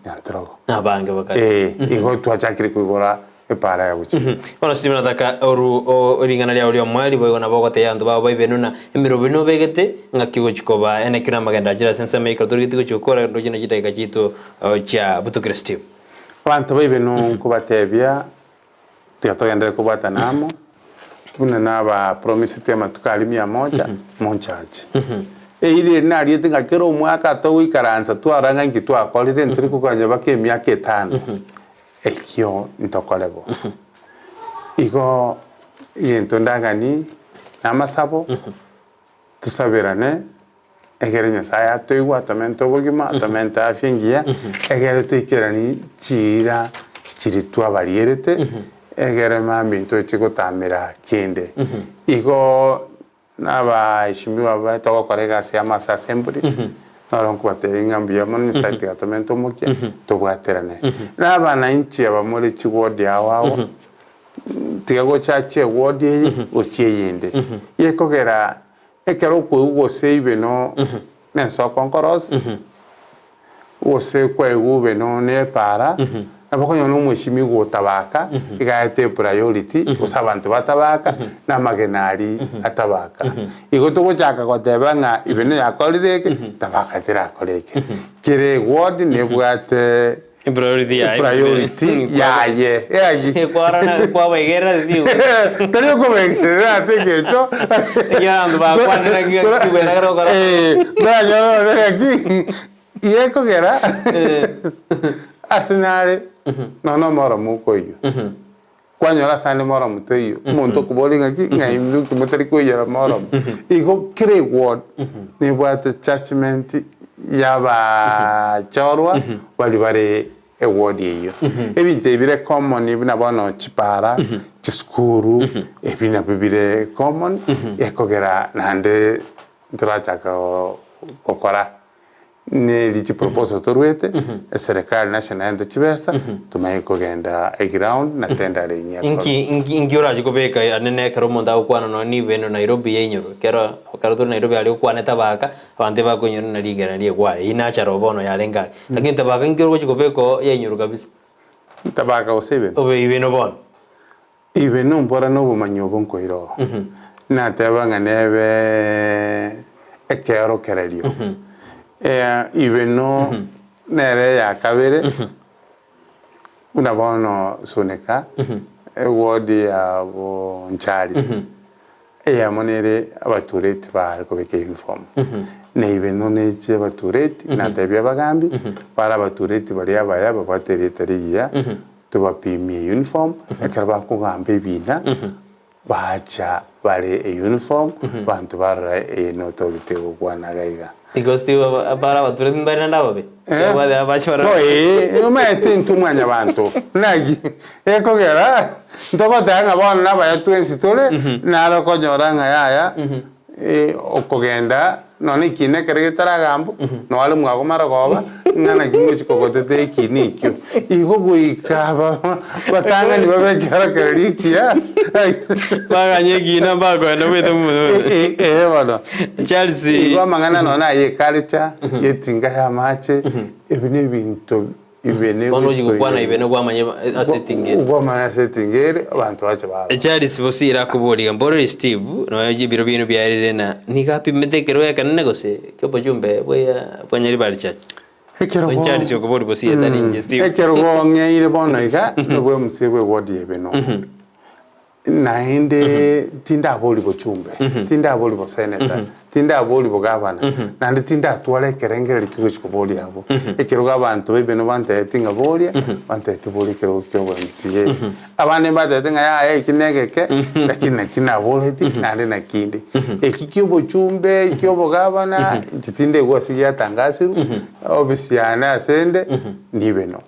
nyantrogo. Nabange bakare. Eh, igo twachakire koigora epaara ya gochia. Bono Steve nataka oru o ring'ana riao ri'omoerio boigo nabo ogoteebia abanto bao baibe nuna emeroberio nobegete ng'aki ogochia koba eneki na amagendo achire ase ensemo ekero torigeti gochia gokora ndoche ne chidakika chiaito chia butukire Steve. Abanto baibe nkobatebia Tiga togenderere kobwatana amo, buna nabapromisete amatuko aria mia moja, monchache. Eira eri nariete ng'a kera omwaka togoikaransa twarora ng'a inki twakorire, ntori kokonya mpaka emiaka etano, ekio ntokore bo. Igo egento ndaganie namasabo, Tosaberane, egere Nyasae atoigwe, atomente obogima, atomente afya engiya, egere toikeranie chiira chiria twabarierete, egere mambia ntoche gotamera kende. Igo nabaheshimiwa baye togokora egasi amo ase assembly, noro nkobatebia ng'a mbuya mono Nyasae tiga atomente omokia, tobwaterane. Na abananchi aba more chiward ao ao, Tiga gochacha ewodi eye gochia eyende. Gekogera ekero okoigwa gose ibe no nensoko nkorosi, gose kwaigwa ube no nepaara, nabo okonyora na omweshimiwa otabaka, iga aete epriority, gose abanto batabaka, na amagena aria atabaka. Igo togochaka goteba ng'a ibe noyakorire eke, tabaka terakora eke. Kera ewodi nebwate Epriority yaye. Epriority yaye. Eagi. Kwarora kwabaigerera ase igoro. Tari okobaigerera ase engencho. Ekiagera abanto bakwanera ng'a tibwera kare gokora. Eh, koranyore nonye ng'aki, gekogera ase nare nonya omoromo okoiywa. Kwanyora ase ande moromo toiyo, omonto okoboria ng'aki, ng'a inwe nki motari koiyora moromo. Igo kera eward nebwate judgement y'abachorwa baria bare eward eyio. Ebinto ebi bire common buna bono chipara, chisukuru, ebi nabio bire common, ekogera naende ntorachaka gokora. Neri chiproposal toruete, eserekari national ente chibesa, tomanye kogenda eground na tendering ekore. Inki inki inki orache kobeka anene ekero omonto agokwana nonya nibe eno Nairobi yainyorwe, ekero ekero tore Nairobi aria okwane tabaka, abanto ebakoinyora ng'a rigena riegware, eyio natural bono yarenge aria. Lakini tabaka inki orogochi kobeka oo yainyorwa kabisa. Tabaka gose ibeno? Obe ibeno bono. Ibeno mbora nobomanyi obo nkoira oo. Nateba ng'a nebe ekeorokererio. Ibeno nere eya kabere, buna bono Suneka, eward ya Bonchari, eyemo nere abatureti bare kobeka euniform. Na ibeno neche abatureti, natebia abagambi, bare abatureti baria abaya babwate erieta rigiya, Tobapimie uniform, ekero bakogamba ebina, bacha bare euniform, abanto barora eye ne authority egokwana iga iga. Igo Steve aba- abare abatureti mbare naende ababe? Eh? Obwate abache bare No ee, omanyete intwe mwanyabanto, naki ekogera ntogoteba ng'a bono nabaya twensi tore, naro okonyora ng'a yaya okogenda nonye ekina ekere getaragambwa, noo are mwago marogoba, ng'a naki ngochi kogoteta ekina ekio. Igo goika aba batang'ani babe ekerokereri ekiya. Baganye ekina mbakoenda bwete Ee bono. Charles Igo amang'ana nonya aye eculture, yetinga y'amache, ebi na ebinto ibene Bono ochi gokwana ibene kwamanya ase etinga ere. Kwamanya ase etinga ere, abanto bache barora. Charles Bosire akobori iga, Mborori Steve, nonya ebiro biaino biarire na nigo apimete ekerogo ekenene gose kiobochumbe bwa bwa Nyaribari Church? Ekerogo Onye Charles okobori Bosire tari inche Steve. Ekerogo ng'eire bono iga, nobwe omosie bwe ward ya Ibeno. Naende tindabori bochumbe, tindabori boseneta, tindabori bogavana, naende tindatwara ekerengererio ki'ogochia koboria abwo. Ekerogo abanto baibeno bantebetie ng'a boria, bantebetie boria ekerogo kia obo MCA. Abande mbatebete ng'a yaya eki negeke, lakini naki naboretie naende naki inde. Eki kia obochumbe, ekia obogavana, inche tindegwa ase giatangasirwe, ofisi yane ase ende, nibeno.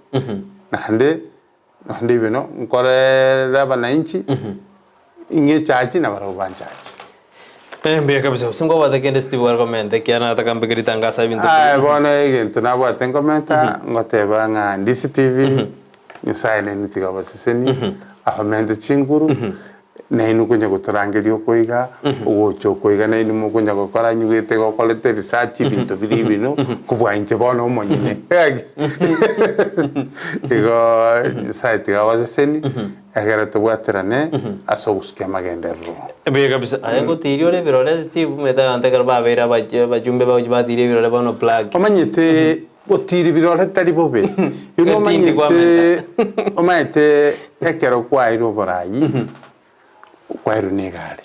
Naende. Naende ibeno nkorere abananchi, ing'echachi na barabwo banchache. Eh, mbuya kabisa. Gose nkobwate kende Steve gware komenta ekiagera nataka mbeke ritangasa ebinto Aye bono egento nabwate nkomenta, ngoteba ng'a Ndisi TV, Nyasaye nainwe tiga abasesenie, abamente chinguru, nainwe konya gotorangeria okoiga, ogocha okoiga nainwe mokonya gokora nyigwete gokorete research ebinto biria ebino, kobua inche bono omonyene. Igo Nyasaye tiga abasesenie, ekero tobwaterane ase ogosukia amagenderero. Mbuya kabisa. Aye ngotiria ore ebirore Steve, omanyete abanto ekero babeire abache abachumbe bagochi batiria ebirore bono plug. Omanyete Gotiri birore tari bobe. Inwe Etindi omanyete kwamenta. omanyete ekero kwairwe oborayi, kwairwe na egari,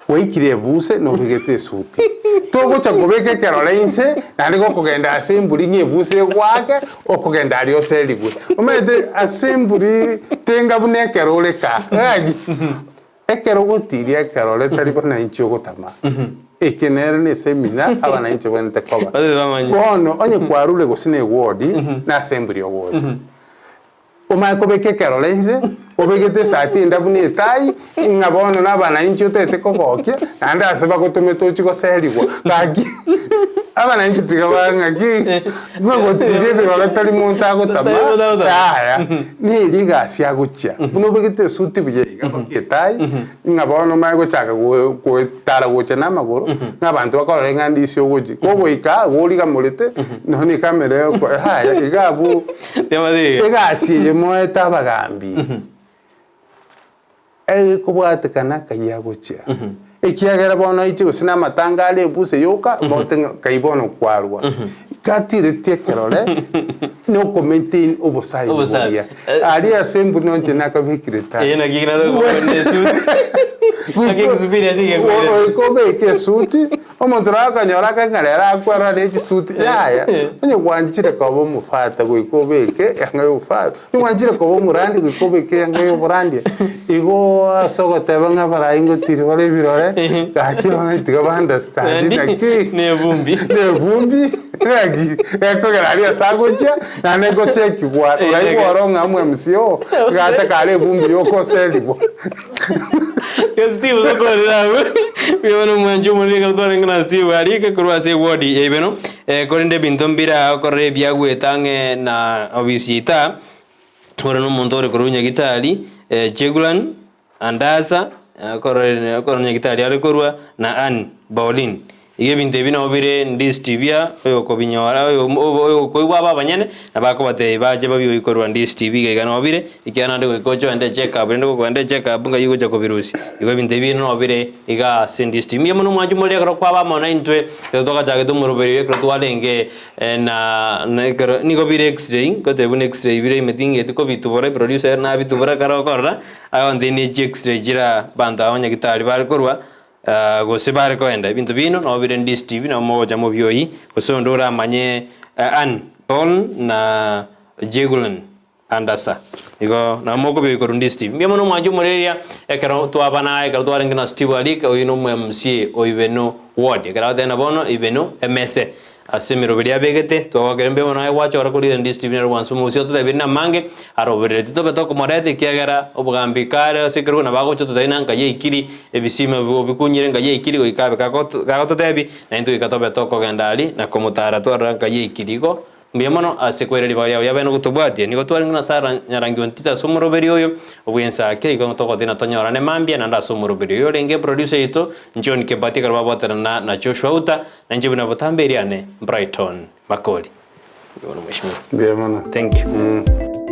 gwaikire ebuse nobegete esuti, togocha kobeka ekerore inse naende gokogenda ase emburi ng'a ebuse egoake, okogenda aria oserigwe. Omanyete ase emburi tenga buna ekero ore kaa, gaki. Ekero ogotiria ekerore tari bananchi ogotama, eke nere nesemina abananchi bwenerete koba. Bono onye kwarure gose ne eward nase emburi ogocha, omanye kobeka ekerore inse, obegete esati endabu na etai, ng'a bono na abananchi otagete kogokia, naende ase bagotomete ochie goserigwa, gaki abananchi tiga ba ng'aki, ng'a gotiria ebirore tari monto agotama, yaya. Neri egasi agochia, buna obegete esuti buya iga mpaka etai, ng'a bono omanye gochaka go- goetara gocha na amagoro, ng'a abanto bakorore ng'a ndisi ogochia. Kogoika aa gorigamorete, nonya na ekamera eko yaya iga abwo, egasi eye moete abagambi, Egekobwatekana akayia agochia, ekiagera bono aiche gose namatanga are ebuse yoka, mote ng'a kai bono kwarwa. Gatiretie ekerore na okomaintain obosabi Obosabi. boria. Aria ase emburi nonche nakabekire tai. Eye naki nagokorera esuti. Naki experience egekoirete. Goika obeke esuti, Omonto naro akanyora akang'a rero akwarora ne chisuti, yaya, onye gwanchire koba omofata goika obeke eanga y'obofata, onye gwanchire koba omorandi goika obeke eanga y'oborandia. Igo ase ogoteba ng'a abarai ngotiri bare ebirore, gaki bono tiga ba understand naki Na ebumbi. na ebumbi, naki gekogera aria ase agochia, naende ngochekigwa oraigwe oro ng'a omo-MCA oo, gacha kare ebumbi yokoserigwa. Igo Steve tokorera abwo, mbuya bono omwanchi omonene ekero twarenge na Steve aria ike korwa ase eward ya ibeno, korende ebinto mbire aa okorora ebiagwete ang'e na obisi yaito aa, ore na omonto ore korwa Nyagitari, Chegulan, Andasa, okorora okorora Nyagitari are korwa, na Ann Pauline. Igo ebinto ebi nabo bire ndisiti bia oyokobinyora, oyo oyokoigwa abe abanyene, nabo akobatebia bache babioe korwa ndisiti iga iga nabo bire, ekiagera naende goika oche ogende check up, rende gokogenda echeck up ngai ogocha kobirusia. Igo ebinto ebi nabo bire iga ase ndisiti. Mbuya mono mwanche more ekero kwaba amo naintwe, ekero twagachagete omoroberio ekero twarenge na na ekero nigo bire x-ray, ngotebia buna x-ray bire ime tingeti kobitubora eproducer ere nabitubora ekero okorora, agontebia ne chi x-ray chira abanto aba nyagitari bare korwa. Gose bare koenda ebinto bino nabo bire ndisiti nabo mogocha mobioyi, gose onde oramanye Ann, Paul na Jegulan. Andasa. Igo nabo mokobia korwa ndi Steve. Mbuya mono omwancha omoreria ekero twaba naye ekero twarenge na Steve Arik oyio no omo MCA o Ibeno ward. Ekero agoteba na bono Ibeno emese ase emeroberi abegete twagokera mbuya mono aye gwachora korire ndi Steve nere bwansa omogusii ototebirie namange aroberereti tobe tokomoreta ekiagera obogambi kare ase ekerogo nabo agocha ototebia na nkai yaikiri ebisima bikunyire nkai yaikiri goika abe kagototebi naintwe goika tobe tokogenda aria na komotara twarora nkai yaikiri igo Mbuya mono ase koira ribaga riao riabeene gotobwatia. Nigo twarenge na Sara nyarangi ontite ase omoroberi oyo bw'ensa ake, igo togotiina tonyorane mambia naende ase omoroberi oyo. Orenge eproducer yaito, John Kebati ekero babwaterana na Joshua Outa, na inche buna botambe eriane, Brighton Makori. Mbuya mono mweshimiwa. Mbuya mono. Thank you.